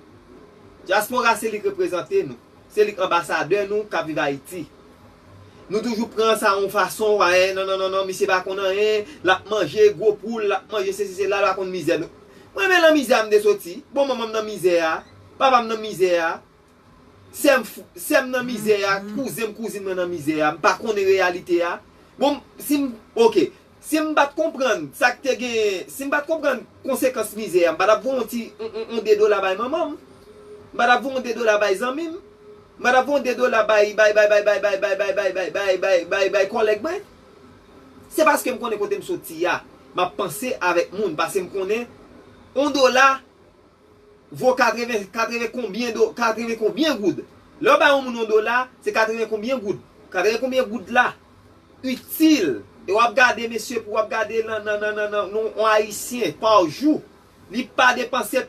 dyaspora se li k reprezante nou, se li k anbasadè nou k ap viv Ayiti. Nou toujou pran sa yon fason, wa, eh, non, non, non, non, misye pa konn anyen, l ap manje gwo poul, l ap manje sesi, sela, l pa konn mizè nou. Mwen menm nan mizè a m te soti, bon manman m nan mizè a, papa m nan mizè a, sè m, sè m nan mizè a, kouzen m, kouzin mwen nan mizè a, m pa konnen reyalite a. Bon, si m, oke, si m pa t konprann sa k te genyen, si m pa t konprann konsekans mizè a, m pa t ap voye yon ti, yon, yon, yon de dola bay manman m, m pa t ap voye yon de dola bay zanmi m, m pa t ap voye yon de dola bay, bay, bay kòlèg mwen. Se paske m konnen kote m soti a, m ap panse avèk moun, paske m konnen yon dola vo katreven, katreven konbyen do, katreven konbyen goud. Lè w bay yon moun yon dola, se katreven konbyen goud. Katreven konbyen goud la itil. E w ap gade, mesye, pou w ap gade nan, nan, nan, nan, nan, nan yon Ayisyen pa jou, li pa depanse,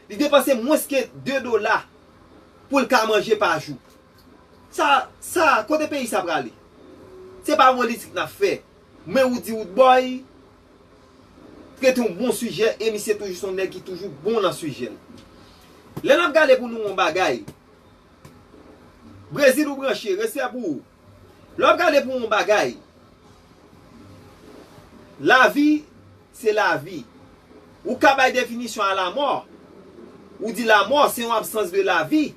li depanse mwens ke de dola pou l ka manje pa jou. Sa, sa, kote peyi sa prale? Se pa politik n ap fè. Men Woody Woodboy trete yon bon sijè, e misye toujou se yon nèg ki toujou bon nan sijè l. Lè n ap gade pou nou yon bagay, Brezil ou branche, respè pou ou. Lè w ap gade pou yon bagay, Lavi, se lavi. Ou ka bay definisyon a lamò. Ou di lamò, se yon absans de lavi.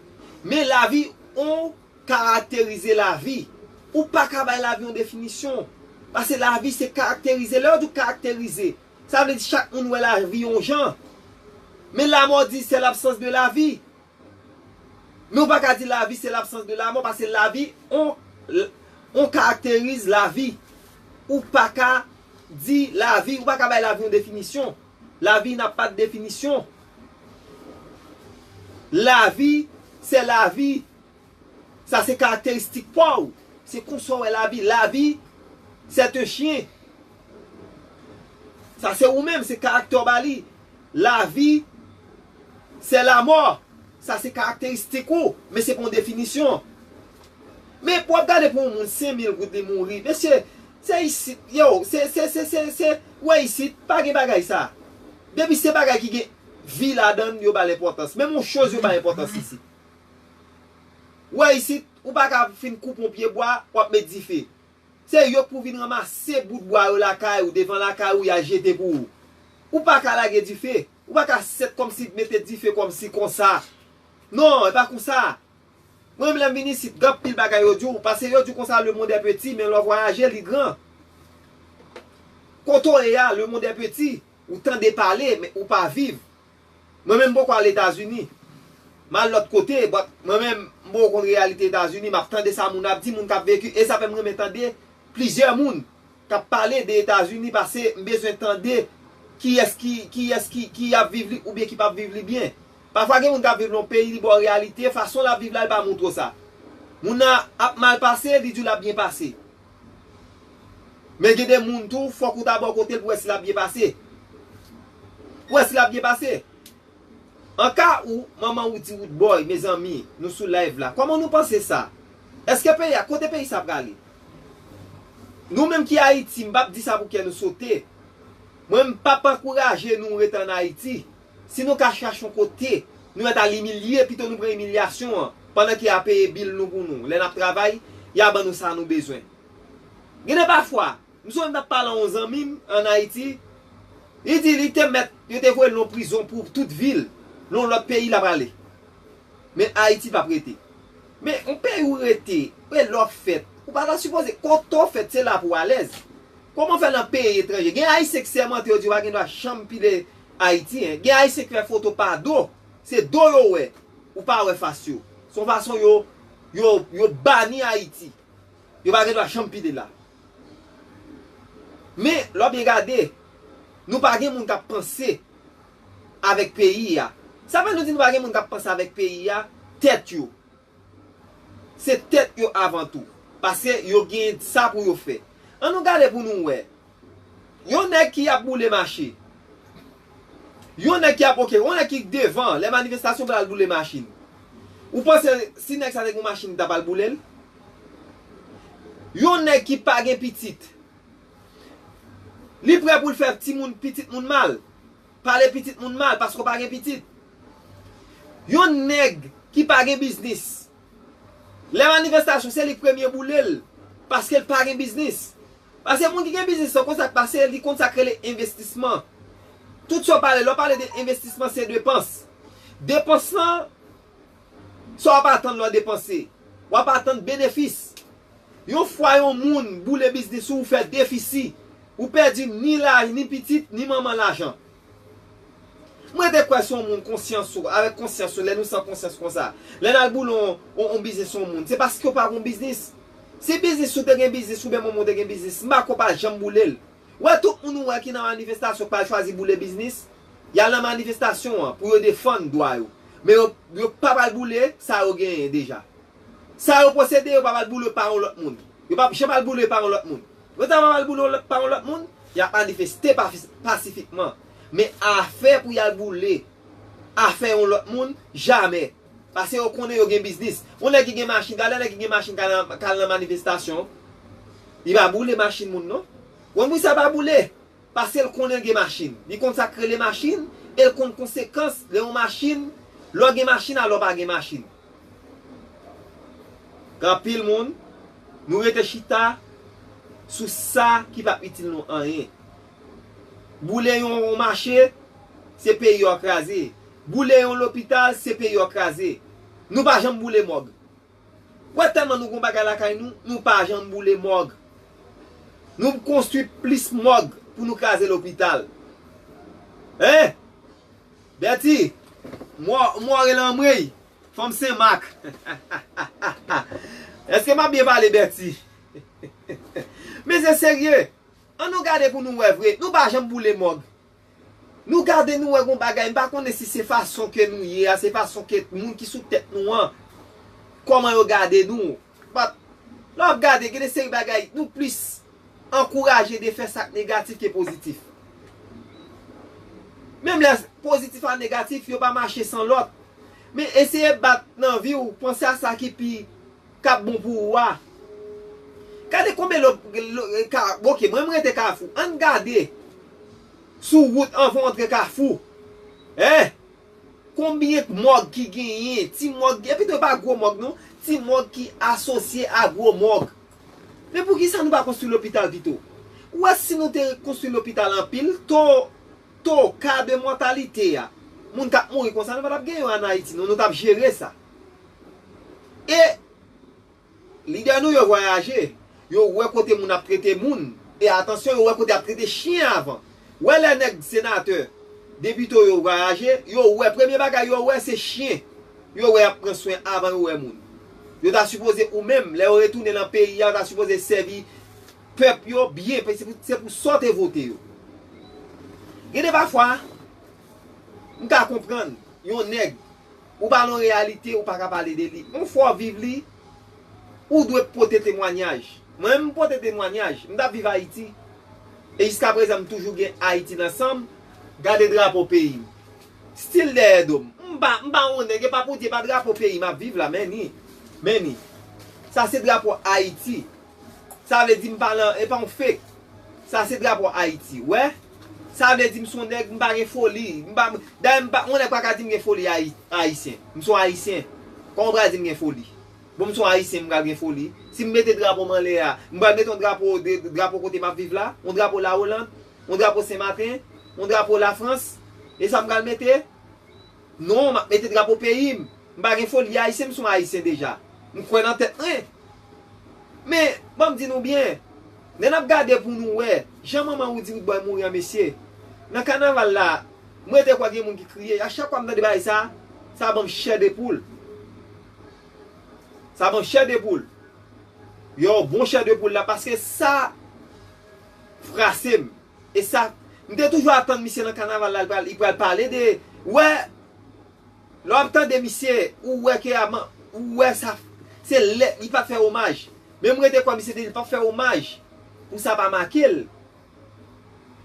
Men lavi, on karakterize lavi. Ou pa ka bay lavi yon definisyon. Paske lavi, se karakterize. Lè yo di w karakterize, sa vle di chak moun wè lavi yon jan. Men lamò di, c'est l'absence de la vie. Men ou pa ka di lavi se l'absence de la mort, paske lavi, on, on karakterize lavi. Ou pa ka di lavi, ou pa ka bay lavi yon definisyon. Lavi n'a pas de définition. Lavi, se lavi. Sa se karakteristik pa w. Se konsa w wè lavi. Lavi, c'est un chien. Sa se ou menm, se karaktè w ba li. Lavi, c'est la mort. Sa se karakteristik ou, men se pa yon definisyon. Men pou w ap gade pou yon moun senk mil goud li mouri, mesye, se isit, yo, se, se, se, se, se, w wè isit, pa gen bagay sa. Depi se bagay ki gen vi ladan l, yo ba l enpòtans. Menm yon choz yo ba enpòtans isit. W wè isit, ou pa ka fin koupe yon pye bwa, w ap met dife. Se yo k pou vin ranmase bout bwa yo lakay ou, devan lakay ou, y a jete pou ou. Ou pa ka lage dife. Ou pa ka sèt kòmsi mete dife kòmsi konsa. Non, e pa konsa. Mwen menm lè m vin isit, gen anpil bagay yo di w, paske yo di w konsa le monde est petit, men lè w vwayaje, li gran. Kote w ye a, le monde est petit. Ou tande pale, men ou pa viv. Mwen menm m poko al Etazini. M al lòt kote, but mwen menm m poko konn reyalite Etazini, m ap tande sa moun ap di, moun k ap veki, e sa fè m renmen tande plizyè moun k ap pale de Etazini, paske m bezwen tande kiyès ki, kiyès ki, ki ap viv li oubyen ki p ap viv li byen. Pafwa gen moun k ap viv nan yon peyi, li ba w reyalite, fason l ap viv la, li pa montre w sa. Moun nan ap mal pase, li di w l ap byen pase. Men gen de moun tou, fòk ou ta bò kote l pou wè si l ap byen pase. Pou wè si l ap byen pase. An ka ou, manman ou di Roodboy, mezanmi, nou sou live la. Kòman nou panse sa? Èske peyi a, kote peyi sa prale? Nou menm ki Ayiti, m p ap di sa pou kè nou sote. Mwen, m p ap ankouraje nou rete ann Ayiti. Si nou ka chache yon kote, nou mèt al imilye, pito nou pran imilyasyon an, pandan ke y a peye bil nou pou nou. Lè n ap travay, y a ban nou sa nou bezwen. Gen de pafwa, m sonje m t ap pale a yon zanmi m ann Ayiti, li di li te mèt, yo te voye l nan yon prizon pou tout vi l, nan yon lòt peyi l ap ale. Men Ayiti l p ap rete. Men yon peyi ou rete, e lè w fèt, ou pa ta sipoze, kote w fèt, se la pou w alèz. Kòman w fè nan peyi etranje? Gen Ayisyen k sèmante, yo di yo pa gen dwa janm pile Ayiti, en. Gen Ayisyen k fè foto pa do, se do yo wè, ou pa wè fas yo. Se yon fason yo, yo, yo bani Ayiti. Yo pa gen dwa janm pile la. Men, lè w byen gade, nou pa gen moun k ap panse avèk peyi a. Sa fè nou di nou pa gen moun k ap panse avèk peyi a, tèt yo. Se tèt yo avan tou. Paske yo gen sa pou yo fè. Ann nou gade pou nou wè. Yon nèg ki ap boule mache. Yon nèg ki ap, oke, yon nèg ki devan, lè manifestasyon pral boule machin. Ou panse si nèg sa te gen yon machin, li ta pral boule l? Yon nèg ki pa gen pitit. Li prè pou l fè timoun, pitit moun mal. Pale pitit moun mal paske w pa gen pitit. Yon nèg ki pa gen biznis. Lè manifestasyon, se li k premye boule l, paske l pa gen biznis. Paske moun ki gen biznis lan, konn sa k pase, li konn sa k rele envestisman. Tout sa w pale, lè w pale de envestisman, se depans. Depans lan, sa w ap atann lè w depanse. W ap atann benefis. Yon fwa yon moun boule biznis ou, ou fè defisi, ou pèdi ni la, ni pitit, ni manman lajan. Mwen te kwè se yon moun konsyans ou, avèk konsyans ou, lè nou san konsyans konsa. Lè n al boule yon, yon, yon biznis yon moun, se paske w pa gon biznis. Si biznis ou te gen biznis oubyen manman w te gen biznis, m pa kwè w pa janm boule l. Ou wè tout moun ou wè ki nan manifestasyon k pa chwazi boule biznis, y al nan manifestasyon an pou yo defann dwa yo. Men yo, yo pa pral boule sa yo genyen deja. Sa yo posede, yo pa pral boule pa yon lòt moun. Yo pa janm al boule pa yon lòt moun. Yo ta pral boule pa yon lòt moun, y ap manifeste pa-, pasifikman. Men afè pou y al boule afè yon lòt moun, jamè. Paske yo konnen yo gen biznis. Yon nèg ki gen machin, gade nèg ki gen machin k al nan, k al nan manifestasyon. Li pa boule machin moun, non. Yon moun sa pa boule. Paske l konnen l gen machin. Li konn sa k rele machin, e l konn konsekans lè yon machin, lè w gen machin a lè w pa gen machin. Gen anpil moun, nou rete chita sou sa ki p ap itil nou anyen. Boule yon, yon mache, se peyi yo kraze. Boule yon lopital, se peyi yo kraze. Nou pa janm boule mòg. Wè tèlman nou gon bagay lakay nou, nou pa janm boule mòg. Nou konstwi plis mòg pou nou kraze lopital. Hein? Bèti, mò, mò rele anmwey, fanm Senmak. Èske m ap byen pale, Bèti? Men se serye. An nou gade pou nou wè vre. Nou pa janm boule mòg. Nou gade nou wè gon bagay. M pa konnen si se fason ke nou ye a, se fason ke moun ki sou tèt nou an, kòman yo gade nou. But, lè w ap gade, gen de seri bagay, nou plis ankouraje de fè sa k negatif ke pozitif. Menm lè pozitif a negatif, yo pa mache san lòt. Men eseye bat nan vi w, panse a sa ki pi k ap bon pou ou a. Gade konbyen lo, lo, ka, ok, mwen m rete Kafou. Ann gade sou wout anvan w antre Kafou. Hein? Konbyen mòg ki genyen? Ti mòg, epi tou e pa gwo mòg non. Ti mòg ki asosye a gwo mòg. Men poukisa nou pa konstwi lopital pito? Ou wè si nou te konstwi lopital anpil, to, to ka de mòtalite a, moun k ap mouri konsa, nou pa t ap gen yo ann Ayiti non, nou t ap jere sa. E lidè nou yo vwayaje, yo wè kote moun ap trete moun. E atansyon, yo wè kote y ap trete chen avan. Wè lè nèg senatè, depite yo vwayaje, yo wè, premye bagay yo wè se chen. Yo wè y ap pran swen avan yo wè moun. Yo ta sipoze ou menm, lè yo retounen nan peyi a, yo ta sipoze sèvi pèp yo byen, paske se pou, se pou sa w te vote yo. Gen de pafwa, m ka konprann yon nèg, ou pa nan reyalite, ou pa ka pale de li. Yon fwa w viv li, ou dwe pote temwanyaj. Mwen menm, m pote temwanyaj. M t ap viv Ayiti. E jiskaprezan, m toujou gen Ayiti nan san m. Gade drapo peyi m. Still dèyè do m. M pa, m pa yon nèg, e pa pou di, e pa drapo peyi m ap viv la, men ni. Men ni. Sa se drapo Ayiti. Sa vle di m pa nan, e pa yon fake. Sa se drapo Ayiti, wè. Sa vle di m se yon nèg, m pa gen foli. M pa, dayè, m pa, yon nèg pa ka di m gen foli ayi-, ayisyen. M se yon ayisyen. Kòman w pral di m gen foli? Bon, m se yon ayisyen, m pral gen foli. Si m mete drapo m anlè a, m pral mete yon drapo, de, drapo kote m ap viv la, yon drapo Lawoland, yon drapo Senmaten, yon drapo Lafrans. E sa m pral mete? Non, m ap mete drapo peyi m. M pa gen foli ayisyen, m se yon ayisyen deja. M kwè nan tèt mwen. Men, ban m di nou byen, lè n ap gade pou nou wè, jan manman Roody Roodboy mouri an, mesye, nan kanaval la, m rete kwè gen moun ki kriye. A chak fwa m tande bagay sa, sa ban m chè de poul. Sa ban m chè de poul. Yo, bon chè de poul la, paske sa frase m. E sa, m te toujou atann misye nan kanaval la, li pral, li pral pale de, wè, lè w ap tande misye, ou wè ke a man-, ou wè sa, se lè, li pa fè omaj. Men m rete kwè misye te di l pa fè omaj, pou sa pa make l.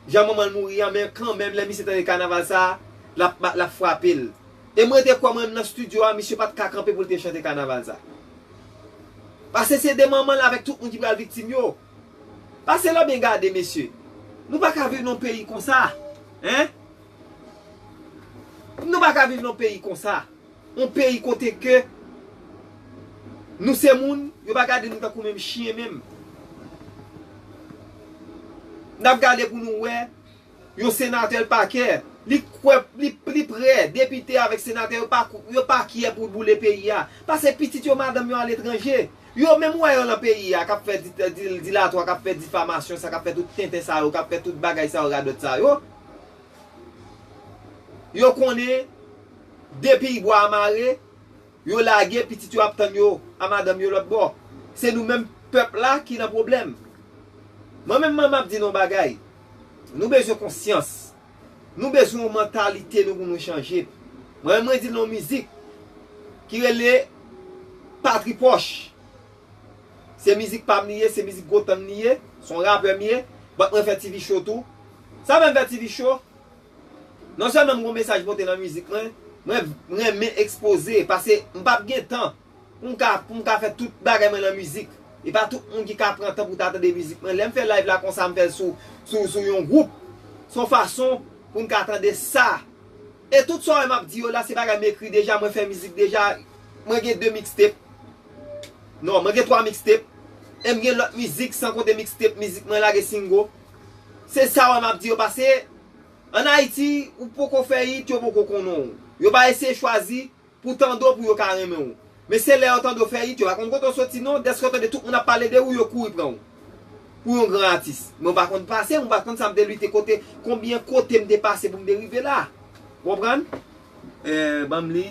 Jan manman l mouri an, men kanmenm, lè misye tande kanaval sa, l ap, l ap frape l. E m rete kwè mwen menm nan estidyo a, misye pa t ka kanpe pou l te chante kanaval sa. Paske se de manman l avèk tout moun ki pral viktim yo. Pase lò byen gade, mesye. Nou pa ka viv nan peyi konsa. Hein? Nou pa ka viv nan peyi konsa. Yon peyi kote ke nou se moun, yo pa gade nou tankou menm chen menm. N ap gade pou nou wè, yon senatè l pa kè. Li kwè, li, li prè, depite avèk senatè, yo pa, yo pa kè pou boule peyi a. Pase pitit yo, madanm yo aletranje. Yo menm wè yo nan peyi a, k ap fè di-, di-, dilatwa, k ap fè difamasyon, sa k ap fè tout tenten sa yo, k ap fè tout bagay sa yo, radòt sa yo. Yo konnen, de pye bwa a mare, yo lage, pitit yo ap tann yo, a madanm yo lòt bò. Se nou menm pèp la ki nan pwoblèm. Mwen menm, mwen m ap di nou yon bagay. Nou bezwen konsyans. Nou bezwen yon mantalite nou pou nou chanje. Mwen, mwen di l nan yon mizik ki rele Patri Pòch. Se mizik pa m li ye, se mizik Gotan m li ye, se yon rapè m ye, but mwen fè T V show tou. Sa fè m fè T V show? Non sèlman m gon mesaj pote nan mizik mwen, mwen, mwen renmen ekspoze, paske m p ap gen tan pou m ka, pou m ka fè tout bagay mwen nan mizik. E pa tout moun ki ka pran tan pou ta tande mizik mwen. Lè m fè live la konsa, m fè l sou, sou, sou yon gwoup. Se yon fason pou n ka tande sa. E tout sa w wè m ap di yo la, se bagay m ekri deja, mwen fè mizik deja. Mwen gen de mixtape. Non, mwen gen twa mixtape. E m gen lòt mizik, san konte mixtape, mizik mwen lage single. Se sa w wè m ap di yo, pase Ann Ayiti, ou poko fè it, yo poko konnen w. Yo pa eseye chwazi pou tande w, pou yo ka renmen w. Men se lè yo tande w fè it, yo pa konn kote w soti non, dèske yo tande tout moun ap pale de ou, yo kouri pran w pou yon gran atis. Men w pa konn pase, ou pa konn sa m te lite kote, konbyen kote m te pase pou m te rive la. Ou konprann? Eh, ban m li.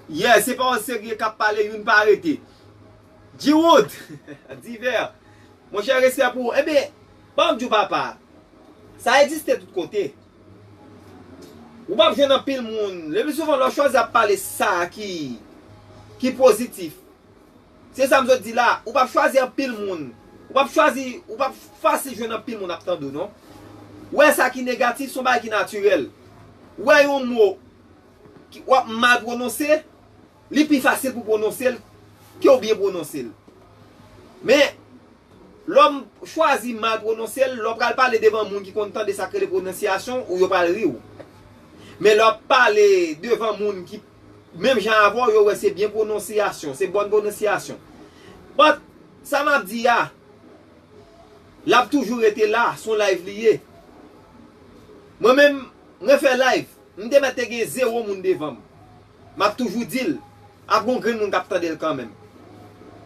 Yeah, se pawòl serye k ap pale, youn pa rete. G-Wood, Divè, monchè, respè pou ou. Ebyen, ban m di w papa, sa egziste tout kote. Ou p ap jwenn anpil moun. Le pli souvan, lè w chwazi ap pale sa ki, ki pozitif, se sa m sot di la, ou p ap chwazi anpil moun. Ou p ap chwazi, ou p ap fasil jwenn anpil moun ap tande w, non. Ou wè sa ki negatif, se yon bagay ki natirèl. Ou wè yon mo ki, w ap mal pwononse, li pi fasil pou pwononse l ke w byen pwononse l. Men, lè w chwazi mal pwononse l, lè w pral pale devan moun ki konn tande sa k rele pwononsyasyon, ou yo pral ri w. Men lè w ap pale devan moun ki menm jan avè w, yo wè se byen pwononsyasyon, se bòn pwononsyasyon. But, sa m ap di a, l ap toujou rete la, se yon live li ye. Mwen menm, mwen fè live, m te mèt te gen zewo moun devan m. M ap toujou di l, ap gon grenn moun k ap tande l kanmenm.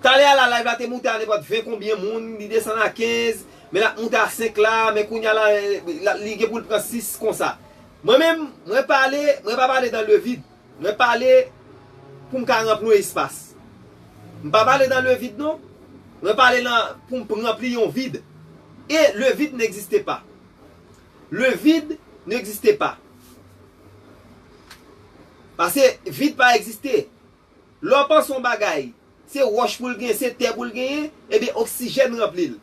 Talè a la, live la te moute a nenpòt ven konbyen moun, li desann a kenz, men l ap moute a senk la, men kounye a la, la, li gen pou l pran sis konsa. Mwen menm, mwen pale, mwen pa pale dans le vide. Mwen pale pou m ka ranpli yon espas. M pa pale dans le vide non. Mwen pale nan, pou m ranpli yon vid. Et le vide n'existe pas. Le vide n'existe pas. Paske vid pa egziste. Lè w panse yon bagay, se wòch pou l genyen, se tè pou l genyen, ebyen oksijèn ranpli l.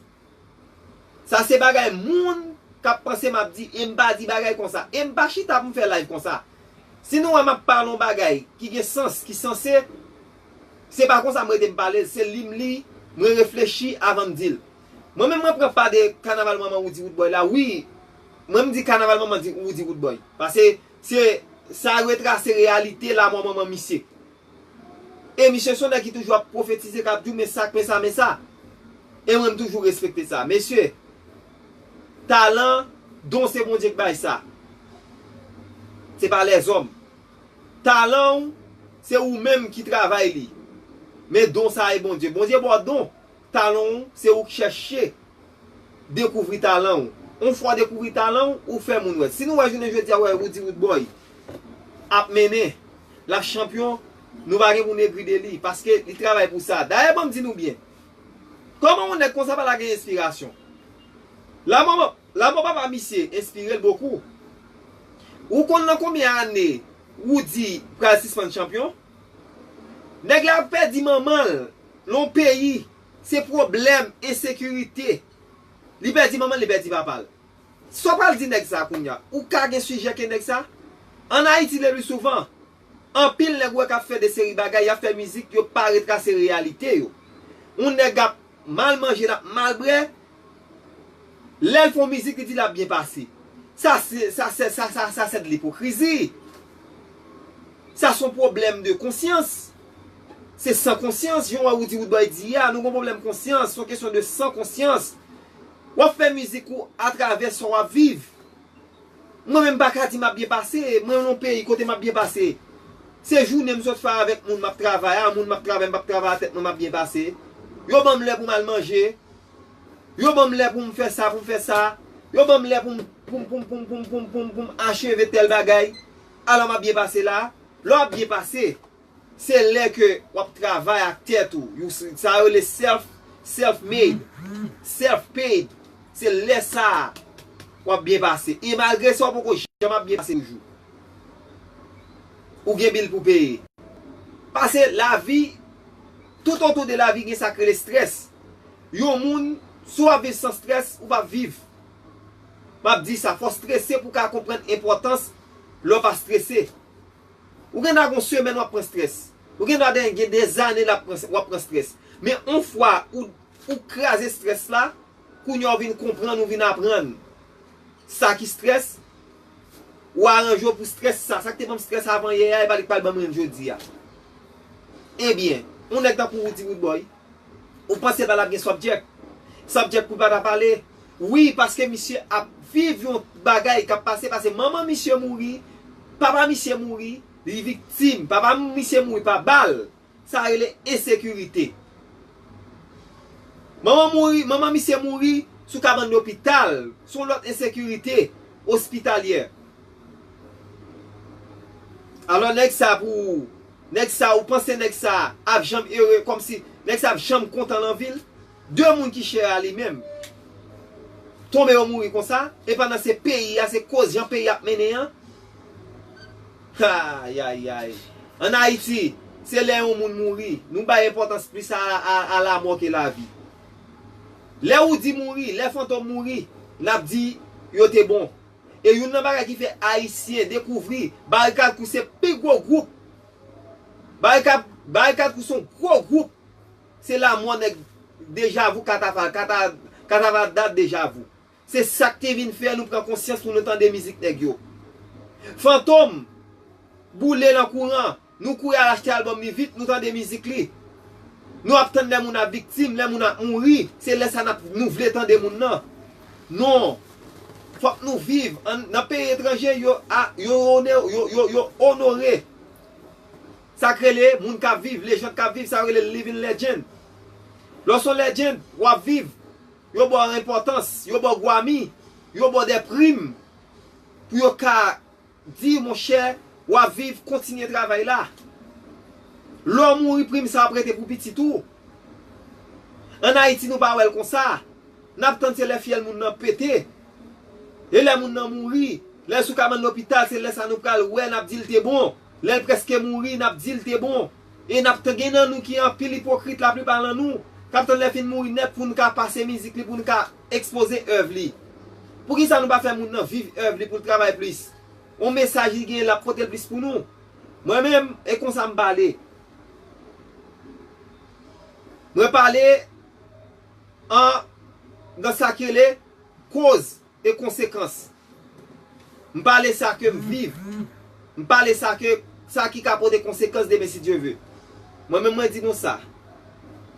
Sa se bagay moun k ap panse m ap di, e m pa di bagay konsa. E m pa chita pou m fè live konsa. Si nou wè m ap pale yon bagay ki gen sans, ki sanse, se pa konsa m rete m pale l, se li m li, mwen reflechi avan m di l. Mwen menm mwen pran pa de kanaval manman Roody Roodboy la, wi. Mwen m di kanaval manman di Roody Roodboy. Paske se sa retrase reyalite lamò manman misye. E misye se yon nèg ki toujou ap pwofetize, k ap di w men sa, men sa, men sa. E mwen m toujou respekte sa. Mesye, talan, don se Bondye k bay sa. Se pa lèzòm. Talan w, se ou menm ki travay li. Men don sa e Bondye. Bondye ba w don. Talan w, se ou k chèche dekouvri talan w. Yon fwa w dekouvri talan w, ou fè moun wè. Si nou wè jounen jodi a, wè Roody Roodboy ap mennen, l ap chanpyon, nou pa gen pou n egri de li, paske li travay pou sa. Dayè, ban m di nou byen, kòman yon nèg konsa pa ta gen enspirasyon? Lamò, lamò papa misye enspire l bokou. Ou konn nan konbyen ane Roody pral sispann chanpyon? Nèg la ap pèdi manman l nan yon peyi, se pwoblèm ensekirite. Li pèdi manman l, li pèdi papa l. Sa w pral di nèg sa kounye a? Ou ka gen sijè ke nèg sa? Ann Ayiti, le pli souvan, anpil nèg ou wè k ap fè de seri bagay, y ap fè mizik, yo pa retrase reyalite yo. Yon nèg ap mal manje, l ap mal bwè, lè l fè yon mizik, li di l ap byen pase. Sa se, sa se, sa, sa, sa se de lipokrizi. Sa se yon pwoblèm de konsyans. Se san konsyans, jan wè Roody Roodboy di a, nou gon pwoblèm konsyans, se yon kesyon de san konsyans. W ap fè mizik ou atravè sa w ap viv. Mwen menm m pa ka di m ap byen pase, mwen nan yon peyi kote m ap byen pase. Se jounen m sot fè avèk moun m ap travay a, moun m ap travay, m p ap travay a tèt mwen, m ap byen pase. Yo ban m lè pou m al manje. Yo ban m lè pou m fè sa, pou m fè sa. Yo ban m lè pou m, pou m, pou m, pou m acheve tèl bagay. Alò m ap byen pase la. Lè w ap byen pase, se lè ke w ap travay ak tèt ou. Yo, sa yo rele self, self made, self paid. Se lè sa a w ap byen pase. E malgre sa, w poko janm ap byen pase toujou. Ou gen bil pou peye. Paske lavi, tout otou de lavi gen sa k rele strès. Yon moun, si w ap viv san strès, ou p ap viv. M ap di sa, fò w strese pou w ka konprann enpòtans lè w pa strese. Ou gen dwa gen yon semèn w ap pran strès. Ou gen dwa gen, gen dèzane l ap pran, w ap pran strès. Men yon fwa ou, ou kraze strès la, kounye a w vin konprann, ou vin aprann sa ki strès, ou aranje w pou strès sa. Sa k te ban m strès avan yè a, e pa li k pral ban m l jodi a. Ebyen, yon nèg tankou Roody Roodboy, ou panse l pa t ap gen subject? Subject pou pa ta pale. Wi, paske misye ap viv yon bagay k ap pase, paske manman misye mouri, papa misye mouri, li viktim. Papa misye mouri pa bal. Sa rele ensekirite. Manman mouri, manman misye mouri sou kabann lopital. Se yon lòt ensekirite ospitalyè. Alò, nèg sa pou ou, nèg sa, ou panse nèg sa ap janm ere, kòmsi nèg sa ap janm kontan nan vi l? De moun ki chè a li menm tonbe, yo mouri konsa, e pandan se peyi a, se koz jan peyi ap mennen an. Ayayay. Ann Ayiti, se lè yon moun mouri, nou bay enpòtans plis a, a, a lamò ke lavi. Lè ou di mouri, lè Fantom mouri, n ap di yo te bon. E youn nan bagay ki fè Ayisyen dekouvri Barikad Crew se pi gwo gwoup. Barikad, Barikad Crew se yon gwo gwoup. Se lamò nèg Deja Vu, Katafal, Kata, Katafal dat Deja Vu. Se sa k te vin fè nou pran konsyans pou nou tande mizik nèg yo. Fantom boule nan kouran. Nou kouri al achte albòm li vit, nou tande mizik li. Nou ap tann lè moun ap viktim, lè moun ap mouri, se lè sa n ap, nou vle tande moun nan. Non. Fòk nou viv. Ann, nan peyi etranje, yo, a, yo, one, yo, yo, yo onore sa k rele moun k ap viv, lejand k ap viv, sa yo rele living legend. Lè w se yon legend, w ap viv. Yo ba w enpòtans, yo ba w Grammy, yo ba w de prim pou yo ka di, monchè, w ap viv, kontinye travay la. Lè w mouri, prim sa ap rete pou pitit ou. Ann Ayiti, nou pa wè l konsa. N ap tann se lè fyèl moun nan pete. E lè moun nan mouri, lè l sou kabann lopital, se lè sa nou pral wè, n ap di l te bon. Lè l prèske mouri, n ap di l te bon. E n ap t-, gen nan nou ki anpil ipokrit, laplipa nan nou, k ap tann lè fin mouri nèt pou n ka pase mizik li, pou n ka ekspoze èv li. Poukisa nou pa fè moun nan viv èv li pou l travay plis? On mesaj li genyen, l ap pote l plis pou nou. Mwen menm, e konsa m pale. Mwen pale an, nan sa k rele koz e konsekans. M pale sa ke m viv. M pale sa ke, sa ki ka pote konsekans demen si Dye ve. Mwen menm mwen di nou sa.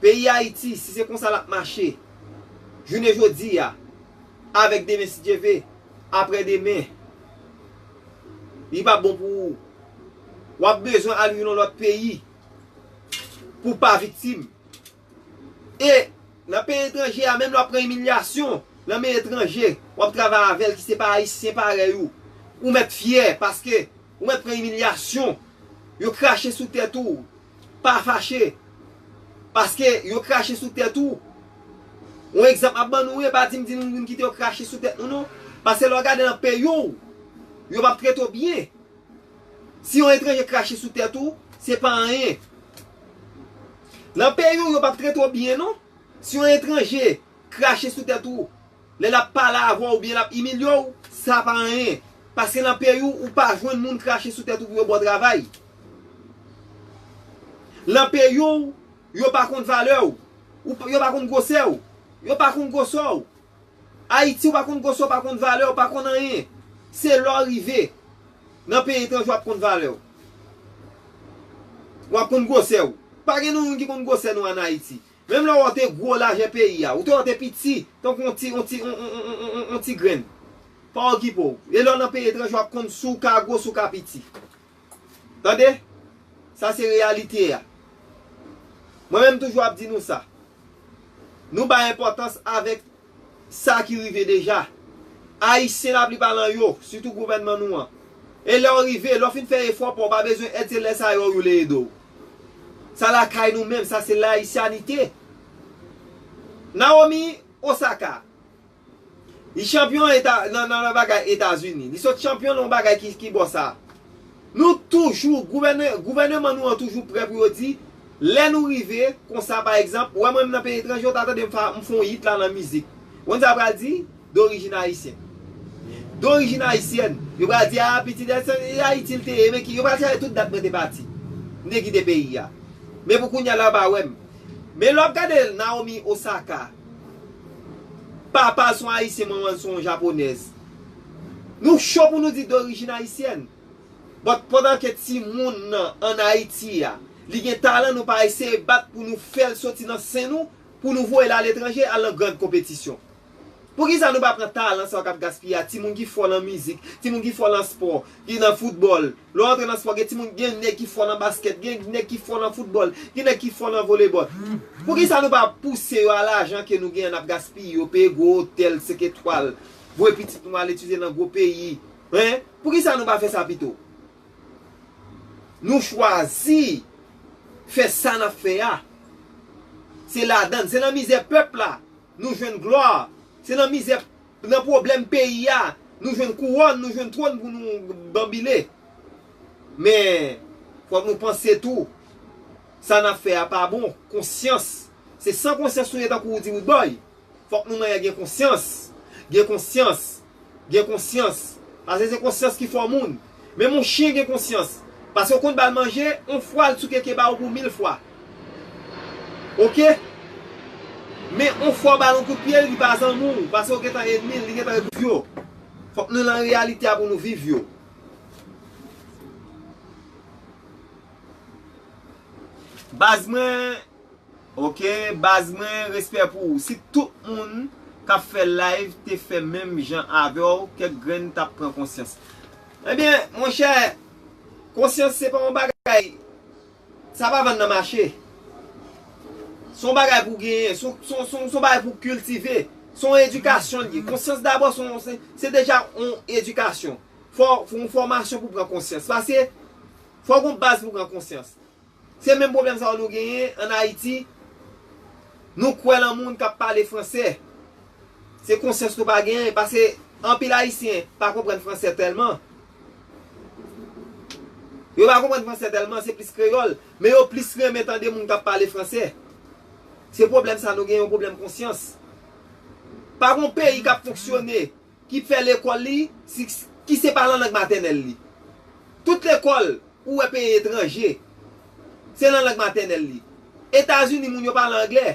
Peyi Ayiti, si se konsa l ap mache, jounen jodi a, avèk demen si Dye ve, aprè demen, li p ap bon pou ou. W ap bezwen al viv nan lòt peyi pou w pa viktim. E nan peyi etranje a, menm lè w ap pran imilyasyon nan men etranje, w ap travay avè l ki se pa ayisyen parèy ou, ou mèt fyè paske ou mèt pran imilyasyon. Yo krache sou tèt ou, pa fache. Paske yo krache sou tèt ou. Yon egzanp m ap ban nou, e pa di m di nou vin kite yo krache sou tèt nou non. Paske lè w gade nan peyi w, yo p ap trete w byen. Si yon etranje krache sou tèt ou, se pa anyen. Nan peyi w, yo p ap trete w byen non. Si yon etranje krache sou tèt ou, lè l ap pale avè w oubyen l ap imilye w, sa pa anyen. Paske nan peyi w, ou pa jwenn moun krache sou tèt ou pou yo ba w travay. Nan peyi w, yo pa konn valè w. Ou p-, yo pa konn gwosè w. Yo pa konn gwosè w. Ayiti, ou pa konn gwosè w, pa konn valè w, pa konn anyen. Se lè w rive nan peyi etranje w ap konn valè w. W ap konn gwosè w. Pa gen nou youn ki konn gwosè nou ann Ayiti. Menm lè w te gwo lajè peyi a, ou te wè w te piti, tankou yon ti, yon ti, yon, yon, yon, yon, yon, yon ti grenn. Pa okipe w. E lè w nan peyi etranje, w ap konn si w ka gwo, si w ka piti. Tande? Sa se reyalite a. Mwen menm toujou ap di nou sa. Nou bay enpòtans avèk sa ki rive deja. Ayisyen laplipa nan yo, sitou gouvènman nou an. E lè w rive, lè w fin fè efò pa w, w pa bezwen èd, se lè sa yo yo vle ede w. Sa lakay nou menm, sa se layisyanite. Naomi Osaka, li chanpyon eta-, nan, nan, nan bagay Etazini. Li sot chanpyon nan yon bagay ki, ki bò sa. Nou toujou, gouvène-, gouvèneman nou an toujou prè pou yo di, lè nou rive, konsa pa egzanp, ou wè mwen menm nan peyi etranje, ou ta tande m fa-, m fè yon hit la nan mizik. Ou konn sa yo pral di? Dorijin ayisyen. Dorijin ayisyèn. Yo pral di, a, pitit, e, se Ayiti l te ye, men ki, yo pral chache tout dat mwen te pati. M te kite peyi a. Men pou kounye a la, yo pa wè m. Men lè w ap gade Naomi Osaka, papa l se yon ayisyen, manman l se yon japonèz. Nou cho pou nou di dorijin ayisyèn. But pandan ke timoun nan ann Ayiti a, li gen talan, nou pa eseye bat pou nou fè l soti nan sen nou, pou nou voye l aletranje, al nan gran konpetisyon. Poukisa nou pa pran talan sa yo k ap gaspiye a? Timoun ki fò nan mizik, timoun ki fò nan spò, ki nan foutbòl. Lè w antre nan spò, gen timoun, gen nèg ki fò nan baskèt, gen nèg ki fò nan foutbòl, gen nèg ki fò nan volebòl. Poukisa nou pa pouse yo a lajan ke nou genyen n ap gaspiye yo, peye gwo otèl senk etwal, voye pitit nou al etidye nan gwo peyi? Hein? Poukisa nou pa fè sa pito? Nou chwazi fè sa n ap fè a. Se ladann, se nan mizè pèp la nou jwenn glwa. Se nan mizè, nan pwoblèm peyi a nou jwenn kouwòn, nou jwenn twòn pou nou banbile. Men, fòk nou panse tou, sa n ap fè a pa bon. Konsyans. Se san konsyans nou ye, tankou ou di Roodboy. Fòk nou manyen gen konsyans. Gen konsyans. Gen konsyans. Paske se konsyans ki fè w moun. Menm yon chen gen konsyans. Paske w konn ba l manje, yon fwa l sou keke ba w pou mil fwa. Oke? Men yon fwa w ba l yon kout pye, li pa zanmi w. Paske w gentan ènmi l, li gentan ret pou yo. Fòk nou nan reyalite a pou nou viv yo. Baz mwen, oke, baz mwen, respè pou ou. Si tout moun k ap fè live te fè menm jan avè w, kèk grenn t ap pran konsyans. Ebyen, monchè, konsyans se pa yon bagay, sa pa vann nan mache. Se yon bagay pou genyen, se yon, se yon, se yon, se yon bagay pou kiltive. Se yon edikasyon li ye. Konsyans dabò, se yon, se, se deja yon edikasyon. Fò, fò yon fòmasyon pou pran konsyans. Paske, fò w gen yon baz pou pran konsyans. Se menm pwoblèm sa yo nou genyen ann Ayiti. Nou kwè nan moun k ap pale fransè. Se konsyans nou pa genyen, paske anpil Ayisyen pa konprann fransè tèlman. Yo pa konprann fransè tèlman, se plis kreyòl. Men yo plis renmen tande moun k ap pale fransè. Se pwoblèm sa nou genyen, yon pwoblèm konsyans. Pa gen yon peyi k ap fonksyone ki fè lekòl li, si, ki se pa nan lang matènèl li. Tout lekòl ou wè peyi etranje, se nan lang matènèl li. Etazini, moun yo pale anglè.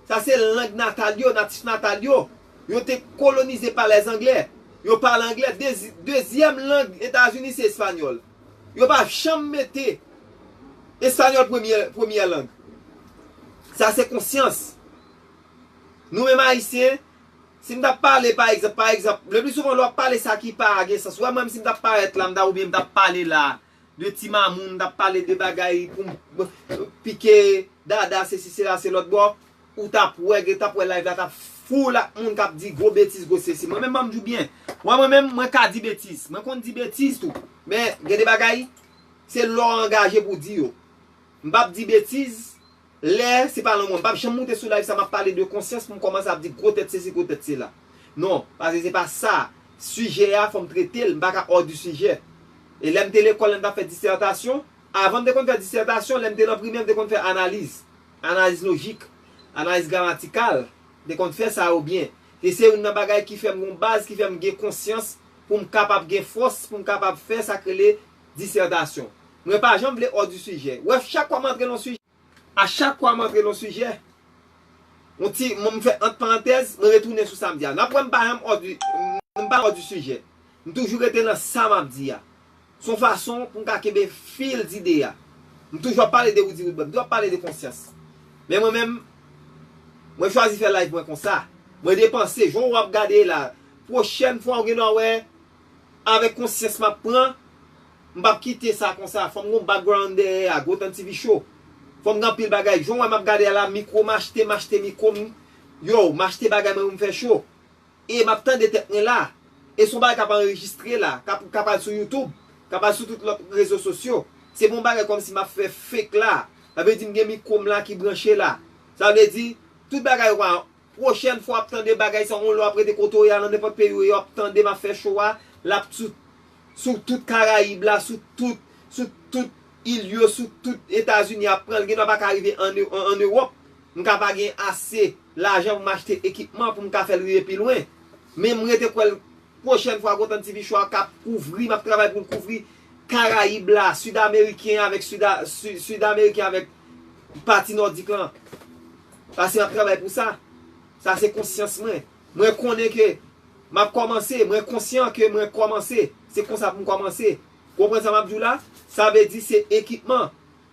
Sa se lang natal yo, natif natal yo. Yo te kolonize pa lèzanglè. Yo pale anglè. Dezi-, dezyèm lang Etazini se espanyòl. Yo pa janm mete espanyòl premyè, premyè lang. Sa se konsyans. Nou menm Ayisyen, si m t ap pale, pa egzanp, pa egzanp, le pli souvan lè w ap pale sa ki pa gen sans, ou wè mwen menm si m t ap parèt la, m ta, oubyen m t ap pale la, de ti mamoun, m t ap pale de bagay pou m pike dada, sesi, sela, se lòt bò, ou t ap wè, gen t ap wè live la t ap full ak moun k ap di gwo betiz, gwo sesi. Mwen menm, ban m di w byen, mwen, mwen menm, mwen ka di betiz. Mwen konn di betiz tou. Men, gen de bagay, se lè w angaje pou w di yo. M p ap di betiz, lè se pa nan mwen. M p ap janm moute sou live sa, m ap pale de konsyans pou m kòmanse ap di gwo tèt sesi, gwo tèt sela. Non, paske se pa sa. Sijè a, fò m trete l, m pa ka hors du sujet. E lè m te lekòl, lè m t ap fè disètasyon, avan m te konn fè disètasyon, lè m te nan primè, m te konn fè analiz. Analiz lojik, analiz gramatikal, m te konn fè sa yo byen. E se youn nan bagay ki fè m gon baz, ki fè m gen konsyans, pou m kapab gen fòs, pou m kapab fè sa k rele disètasyon. Mwen pa janm vle hors du sujet. Wè, chak fwa m antre nan sijè, a chak fwa m antre nan sijè, yon ti, mwen m fè ant parantèz, mwen retounen sou sa m di a. N ap wè m pa janm hors du, m pa hors du sujet. M toujou rete nan sa m ap di a. Se yon fason pou m ka kenbe fil dide a. M toujou ap pale de Roody Roodboy, m toujou ap pale de konsyans. Men mwen menm, mwen chwazi fè live mwen konsa. Mwen depanse, jan w ap gade la, pwochèn fwa w gen dwa wè, avèk konsyans m ap pran, m p ap kite sa konsa. Fò m gon background dèyè a, Gwo Tann T V Show. Fò m gen anpil bagay. Jan w wè m ap gade a la, mikwo m achte, m achte mikwo m. Yo, m achte bagay mwen pou m fè show. E m ap tande tèt mwen la. E se yon bagay k ap anrejistre la, k ap, k ap al sou YouTube, k ap al sou tout lòt rezo sosyo. Se pa yon bagay kòmsi m ap fè fake la. Sa vle di m gen mikwo m la ki branche la. Sa vle di, tout bagay yo pa, pwochèn fwa w ap tande bagay sa, yon lè w ap rete kote w ye a, nan nenpòt peyi w ye, w ap tande m ap fè show a, l ap sou, sou tout Karayib la, sou tout, sou tout il yo, sou tout Etazini, ap pran l, gen dwa pa ka rive ann, ann, ann Ewòp. M ka pa gen ase lajan pou m achte ekipman pou m ka fè l rive pi lwen. Men m rete kwè l, pwochèn fwa Gwo Tann T V Show a k ap kouvri, m ap travay pou l kouvri Karayib la, Sid Ameriken avèk Sid, Sid, Sid Ameriken avèk pati Nòdik lan. Paske m ap travay pou sa. Sa se konsyans mwen. Mwen konnen ke m ap kòmanse, mwen konsyan ke mwen kòmanse. Se konsa pou m kòmanse. Konprann sa m ap di w la? Sa vle di se ekipman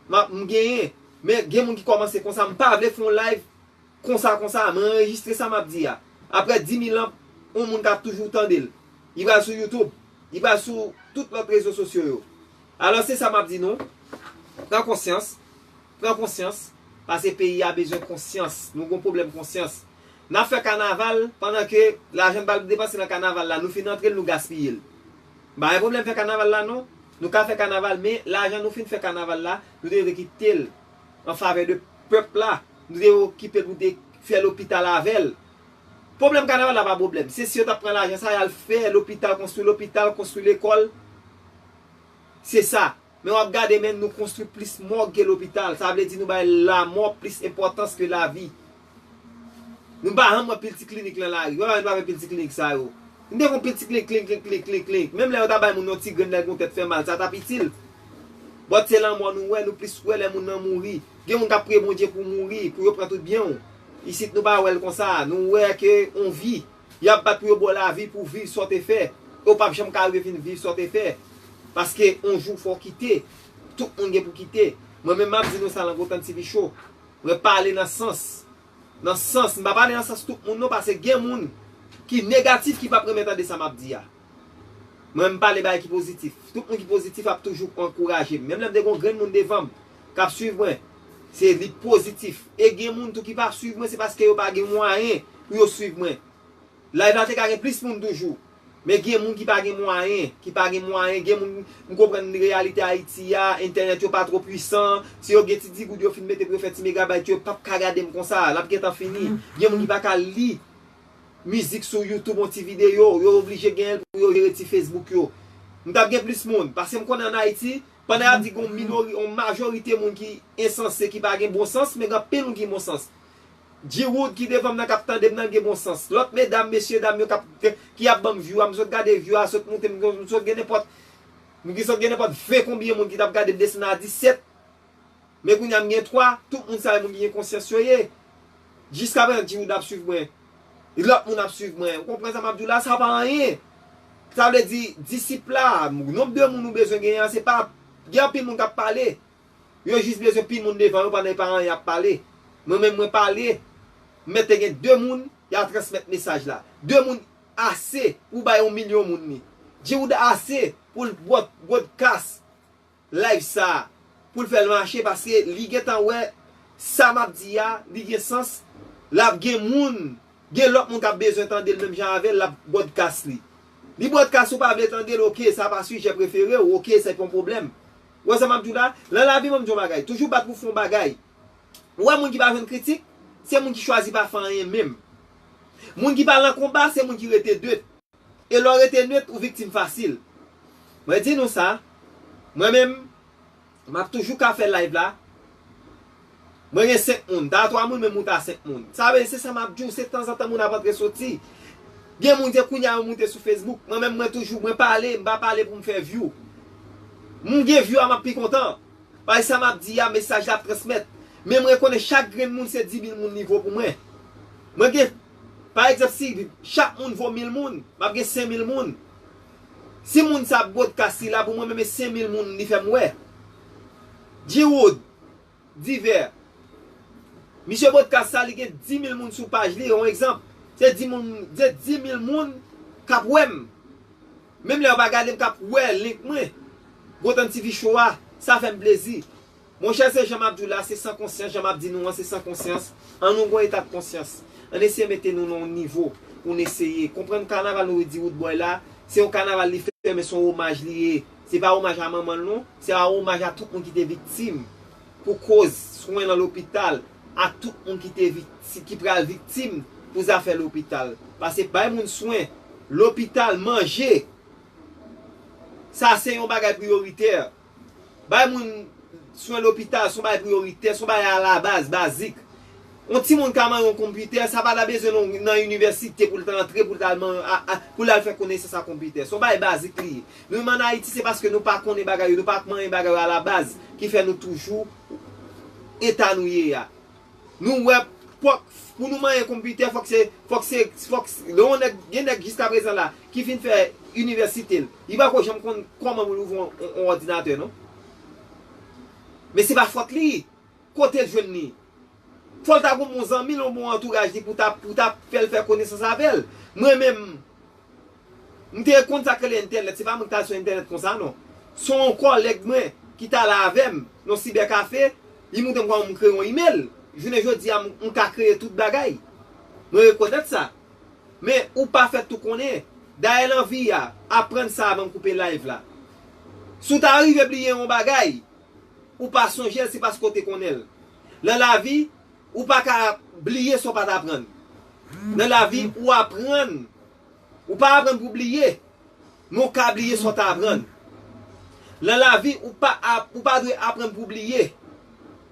m ap, m genyen. Men gen moun ki kòmanse konsa, m pa vle fè yon live konsa, konsa, mwen anrejistre sa m ap di a. Apre dis mil an, yon moun ka toujou tande l. Li pral sou YouTube, li pral sou tout lòt rezo sosyo yo. Alò, se sa m ap di nou. Pran konsyans. Pran konsyans. Paske peyi a bezwen konsyans. Nou gon pwoblèm konsyans. N ap fè kanaval pandan ke lajan n pral depanse nan kanaval la, nou fin antre l, nou gaspiye l. M pa gen pwoblèm fè kanaval la, non. Nou ka fè kanaval, men lajan nou fin fè kanaval la, nou te dwe kite l an favè de pèp la. Nou te okipe l pou te fè lopital avè l. Pwoblèm kanaval la pa pwoblèm. Se si yo t ap pran lajan sa, y al fè lopital, konstwi lopital, konstwi lekòl. Se sa. Men w ap gade, men nou konstwi plis mòg ke lopital. Sa vle di nou bay lanmò plis enpòtans ke lavi. Nou pa janm wè pil ti klinik nan lari. Wè, nou pa wè pil ti klinik sa yo. Nou te gon pil ti klinik, klinik, klinik, klinik, klinik, klinik. Menm lè yo ta bay moun yon ti grenn lè gon tèt fè mal, sa t ap itil. But se lanmò nou wè, nou plis wè lè moun nan mouri. Gen moun k ap priye Bondye pou mouri, pou yo pran tout byen w. Isit nou pa wè l konsa. Nou wè ke on vi. Y ap bat pou yo ba w lavi pou w viv sa w te fè. E w p ap janm ka rive fin viv sa w te fè. Paske on jou fò w kite. Tout moun gen pou kite. Mwen menm m ap di nou sa nan Gotan T V Show. Mwen pale nan sans. Nan sans, m pa pale nan sans tout moun non, paske gen moun ki negatif ki p ap renmen tande sa m ap di a. Mwen m pale bagay ki pozitif. Tout moun ki pozitif ap toujou ankouraje m. Menm lè m te gon grenn moun devan m k ap swiv mwen, se li pozitif. E gen moun tou ki pa swiv mwen, se paske yo pa gen mwayen pou yo swiv mwen. Live la te ka gen plis moun toujou. Men gen moun ki pa gen mwayen, ki pa gen mwayen, gen moun, m konprann reyalite Ayiti a, entènèt yo pa twò pwisan, si yo gen ti digoud yo fin mete pou yo fè ti megabayt yo, yo p ap ka gade m konsa, l ap gentan fini. Gen moun ki pa ka li mizik sou YouTube, yon ti videyo, yo oblije genyen l pou yo jere ti Facebook yo. M t ap gen plis moun, paske m konnen ann Ayiti, pandan y ap di gen yon minori-, yon majorite moun ki ensanse, ki pa gen bon sans, men gen anpil moun ki bon sans. G-Wood ki devan m nan k ap tande m nan gen bon sans. Lòt medam, mesye dam yo k ap, ki ap ban m view a, m sot gade view a, sot moute, m, m sot gen nenpòt, m gen sot gen nenpòt ven konbyen moun ki t ap gade m desann a disèt. Men kounye a m gen twa, tout moun sa yo moun ki gen konsyans yo ye. Jiskaprezan G-Wood ap swiv mwen. Lòt moun ap swiv mwen. Ou konprann sa m ap di w la? Sa pa anyen. Sa vle di, disip la, nonb de moun ou bezwen genyen an, se pa, gen anpil moun k ap pale. Yo jis bezwen pil moun devan yo pandan yo pa anyen ap pale. Mwen menm mwen pale, m mèt te gen de moun y a transmèt mesaj la. De moun ase pou bay yon milyon moun li. G-Wood ase pou l bwòd-, bwodkas live sa a, pou l fè l mache, paske li gentan wè sa m ap di a, li gen sans, l ap gen moun, gen lòt moun k ap bezwen tande l menm jan avè l, l ap bwodkas li. Li bwodkas ou pa vle tande l, oke, sa pa sijè prefere w, oke, se pa yon pwoblèm. Ou wè sa m ap di w la? Nan lavi, ban m di w yon bagay. Toujou bat pou w fè yon bagay. Ou wè moun ki pa jwenn kritik, se moun ki chwazi pa fè anyen menm. Moun ki pa nan konba, se moun ki rete net. E lè w rete net, ou viktim fasil. Mwen di nou sa, mwen menm, m ap toujou ka fè live la. Mwen gen senk moun, ta twa moun, men moute a senk moun. Sa vle di, se sa m ap di w, se tanzantan moun ap antre soti. Gen moun se kounye a yo moute sou Facebook. Mwen menm, mwen toujou, mwen pale, m pa pale pou m fè view. M gen view a, m ap pi kontan. Paske sa m ap di a, mesaj la ap transmèt. Men m rekonèt chak grenn moun se dis mil moun li vo pou mwen. Mwen gen, pa egzanp, si chak moun vo mil moun, m ap gen senk mil moun. Si moun sa ap bwodkas li la pou mwen, men, men senk mil moun li fè m wè. G-Wood, Divè. Misye bwodkas sa, li gen dis mil moun sou paj li, yon egzanp. Se dis moun, se dis mil moun k ap wè m. Menm lè yo pa gade m, k ap wè link mwen. Gotan T V Show a, sa fè m plezi. Monchè, se jan m ap di w la, se san konsyans, jan m ap di nou an, se san konsyans. An nou gon eta de konsyans. Ann eseye mete nou nan yon nivo pou n eseye konprann kanaval nou di Roodboy la. Se yon kanaval li fè, men se yon omaj li ye. Se pa omaj a manman l non, se a omaj a tout moun ki te viktim pou koz swen nan lopital, a tout moun ki te vikti-, ki pral viktim pou zafè lopital. Paske bay moun swen, lopital, manje, sa se yon bagay priyoritè. Bay moun swen lopital se yon bagay priyoritè, se yon bagay alabaz, bazik. Yon timoun ka manyen yon konpitè, sa pa ta bezwen nan, nan inivèsite pou l ta antre, pou l ta al man-, a, a, pou l al fè konesans a konpitè. Se yon bagay bazik li ye. Nou menm ann Ayiti, se paske nou pa konnen bagay yo, nou pa manyen bagay yo alabaz, ki fè nou toujou eta nou ye a. Nou wè, fòk, pou nou manyen konpitè, fòk se, fòk se, fòk se, lè yon nèg, gen nèg jiskaprezan la, ki fin fè inivèsite l, li pako janm konn kòman pou l ouvri yon, yon, yon òdinatè, non. Men se pa fòt li, kote l jwenn li? Fò l ta gon bon zanmi l, yon bon antouraj li pou ta, pou ta fè l fè konesans avè l. Mwen menm, m te konn sa k rele entènèt, se pa mwen ki t al sou entènèt konsa non. Se yon kòlèg mwen ki t al avè m nan sibèkafe, li montre m kòman m kreye yon imèl. Jounen jodi a, m, m ka kreye tout bagay. Mwen rekonèt sa. Men ou pa fèt tou konnen. Dayè nan vi a, aprann sa avan m koupe live la. Si w ta rive bliye yon bagay, ou pa sonje l, se paske w te konnen l. Nan lavi, ou pa ka bliye sa w pa t aprann. Nan lavi, ou aprann. Ou pa aprann pou bliye, men w ka bliye sa w t aprann. Nan lavi, ou pa ap, ou pa dwe aprann pou bliye,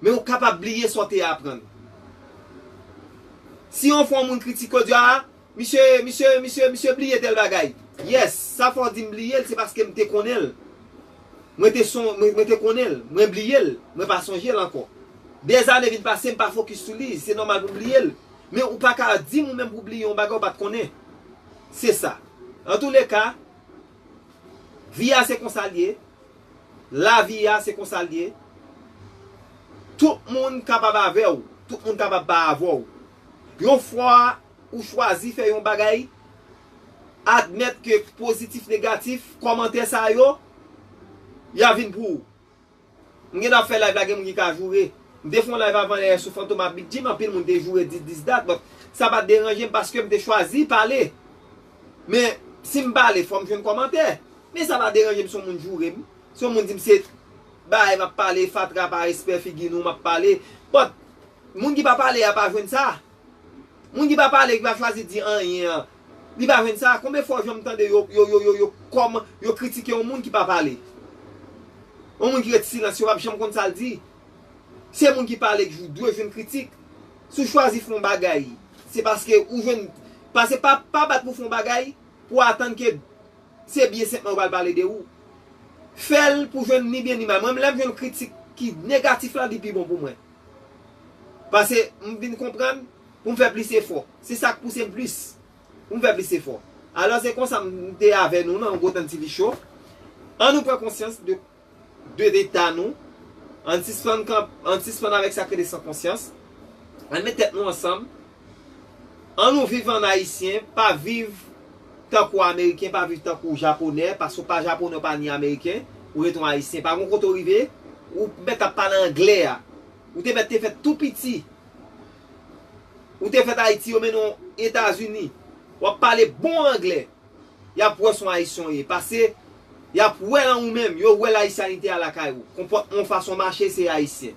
men ou kapab bliye sa w te aprann. Si yon fwa yon moun kritike w, di, "Ah, misye, misye, misye, misye bliye tèl bagay." Yes, sa fè w di m bliye l, se paske m te konnen l. Mwen te son, mwen, mwen te konnen l, mwen bliye l, mwen pa sonje l ankò. Dèzane vin pase, m pa fokis sou li, se nòmal pou m bliye l. Men ou pa ka di m ou menm pou w bliye yon bagay ou pa t konnen. Se sa. Antouleka, vi a se konsa l ye. Lavi a se konsa l ye. Tout moun kapab avè w. Tout moun kapab pa avè w. Yon fwa ou chwazi fè yon bagay, admèt ke pozitif, negatif, kòmantè sa yo, y a vin pou ou. M gen dwa fè live la, gen moun ki ka joure. M te fè yon live avan yè sou Fantom ak Big Jim, anpil moun te joure, di dis dat, but sa pa t deranje m paske m te chwazi pale. Men, si m pale, fò m jwenn kòmantè. Men sa pa deranje m si yon moun joure m. Si yon moun di m se bagay m ap pale, fatra pa respè figi nou m ap pale. But, moun ki pa pale a pa jwenn sa. Moun ki pa pale, ki pa chwazi di anyen an, li pa jwenn sa. Konbyen fwa w janm tande yo, yo, yo, yo, yo, kòm, yo kritike yon moun ki pa pale? Yon moun ki ret silans, yo p ap janm konn sa l di. Se moun ki pale ki dwe jwenn kritik. Si w chwazi fè yon bagay, se paske ou jwenn, paske pa, pa bat pou fè yon bagay, pou atann ke se byen senpman yo pral pale de ou. Fè l pou jwenn ni byen ni mal. Mwen, lè m jwenn kritik ki negatif la, li pi bon pou mwen. Paske m vin konprann pou m fè plis efò. Se sa k pouse m plis pou m fè plis efò. Alò, se konsa m te avè nou nan Gotan T V Show. Ann nou pran konsyans de, de eta nou. Ann sispann kanp-, ann sispann avèk sa k rele san konsyans. Ann met tèt nou ansanm. Ann nou viv an ayisyen, pa viv tankou ameriken, pa viv tankou japonè, paske w pa japonè, w pa ni ameriken, ou ret yon ayisyen. Pa gon kote w rive, ou mèt ap pale anglè a. Ou te mèt te fèt tou piti. Ou te fèt Ayiti, yo mennen w Etazini. W ap pale bon anglè. Y ap wè se yon ayisyen w ye. Paske y ap wè nan ou menm, yo wè l ayisyanite a lakay ou. Konpòtman w, fason w mache, se ayisyen.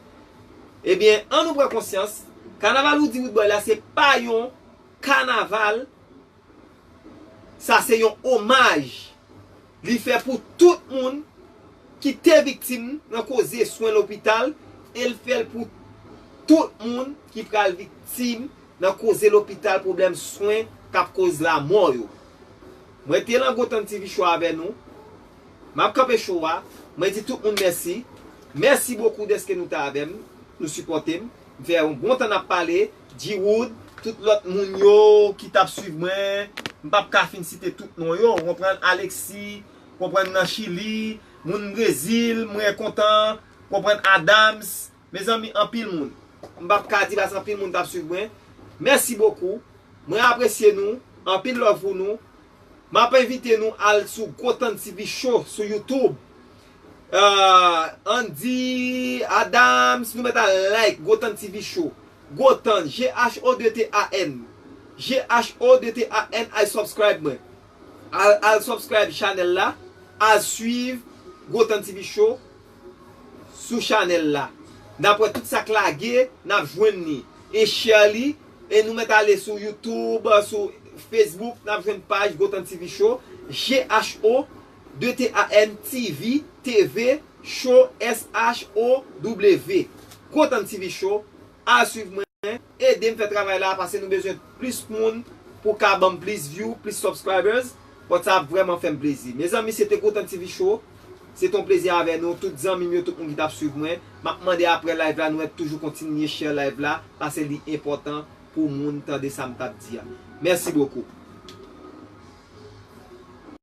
Ebyen, ann nou pran konsyans, kanaval Roody Roodboy la, se pa yon kanaval, sa se yon omaj li fè pou tout moun ki te viktim nan koze swen lopital, e l fè l pou tout moun ki pral viktim nan koze lopital, pwoblèm swen k ap koz lanmò yo. Mwen te lan Gotan T V Show avè nou. M ap kanpe show a. Mwen di tout moun mèsi. Mèsi bokou dèske nou te avè m, nou sipòte m. M fè yon bon tan n ap pale. G-Wood, tout lòt moun yo ki t ap swiv mwen, m p ap ka fin site tout non yo. Ou konprann, Alexis, ou konprann, nan Chili, moun Brezil, mwen kontan, ou konprann, Adams, mezanmi, anpil moun. M p ap ka di paske anpil moun t ap swiv mwen. Mèsi bokou. Mwen apresye nou. Anpil love pou nou. M ap envite nou al sou Gotan T V Show sou YouTube. Ah, Andy Adams, nou mèt al like Gotan T V Show. Gotan, G H O deux T A N. G H O deux T A N, al subscribe mwen. Al, al subscribe chanèl la. Al swiv Gotan T V Show sou chanèl la. N ap wè tout sa k lage, n ap jwenn li. E share li, e nou mèt ale sou YouTube, sou Facebook, n ap jwenn paj Gotan T V Show, G H O deux T A N T V, T V, Show, S H O W. Gotan T V Show, al swiv mwen, ede m fè travay la, paske nou bezwen plis moun pou ka ban m plis view, plis subscribers. But sa ap vrèman fè m plezi. Mezanmi, se te Gotan T V Show. Se te yon plezi avè nou, tout zanmi m yo, tout moun ki t ap swiv mwen. M ap mande apre live la, nou mèt toujou kontinye share live la, paske li enpòtan pou moun tande sa m t ap di a. Mèsi bokou.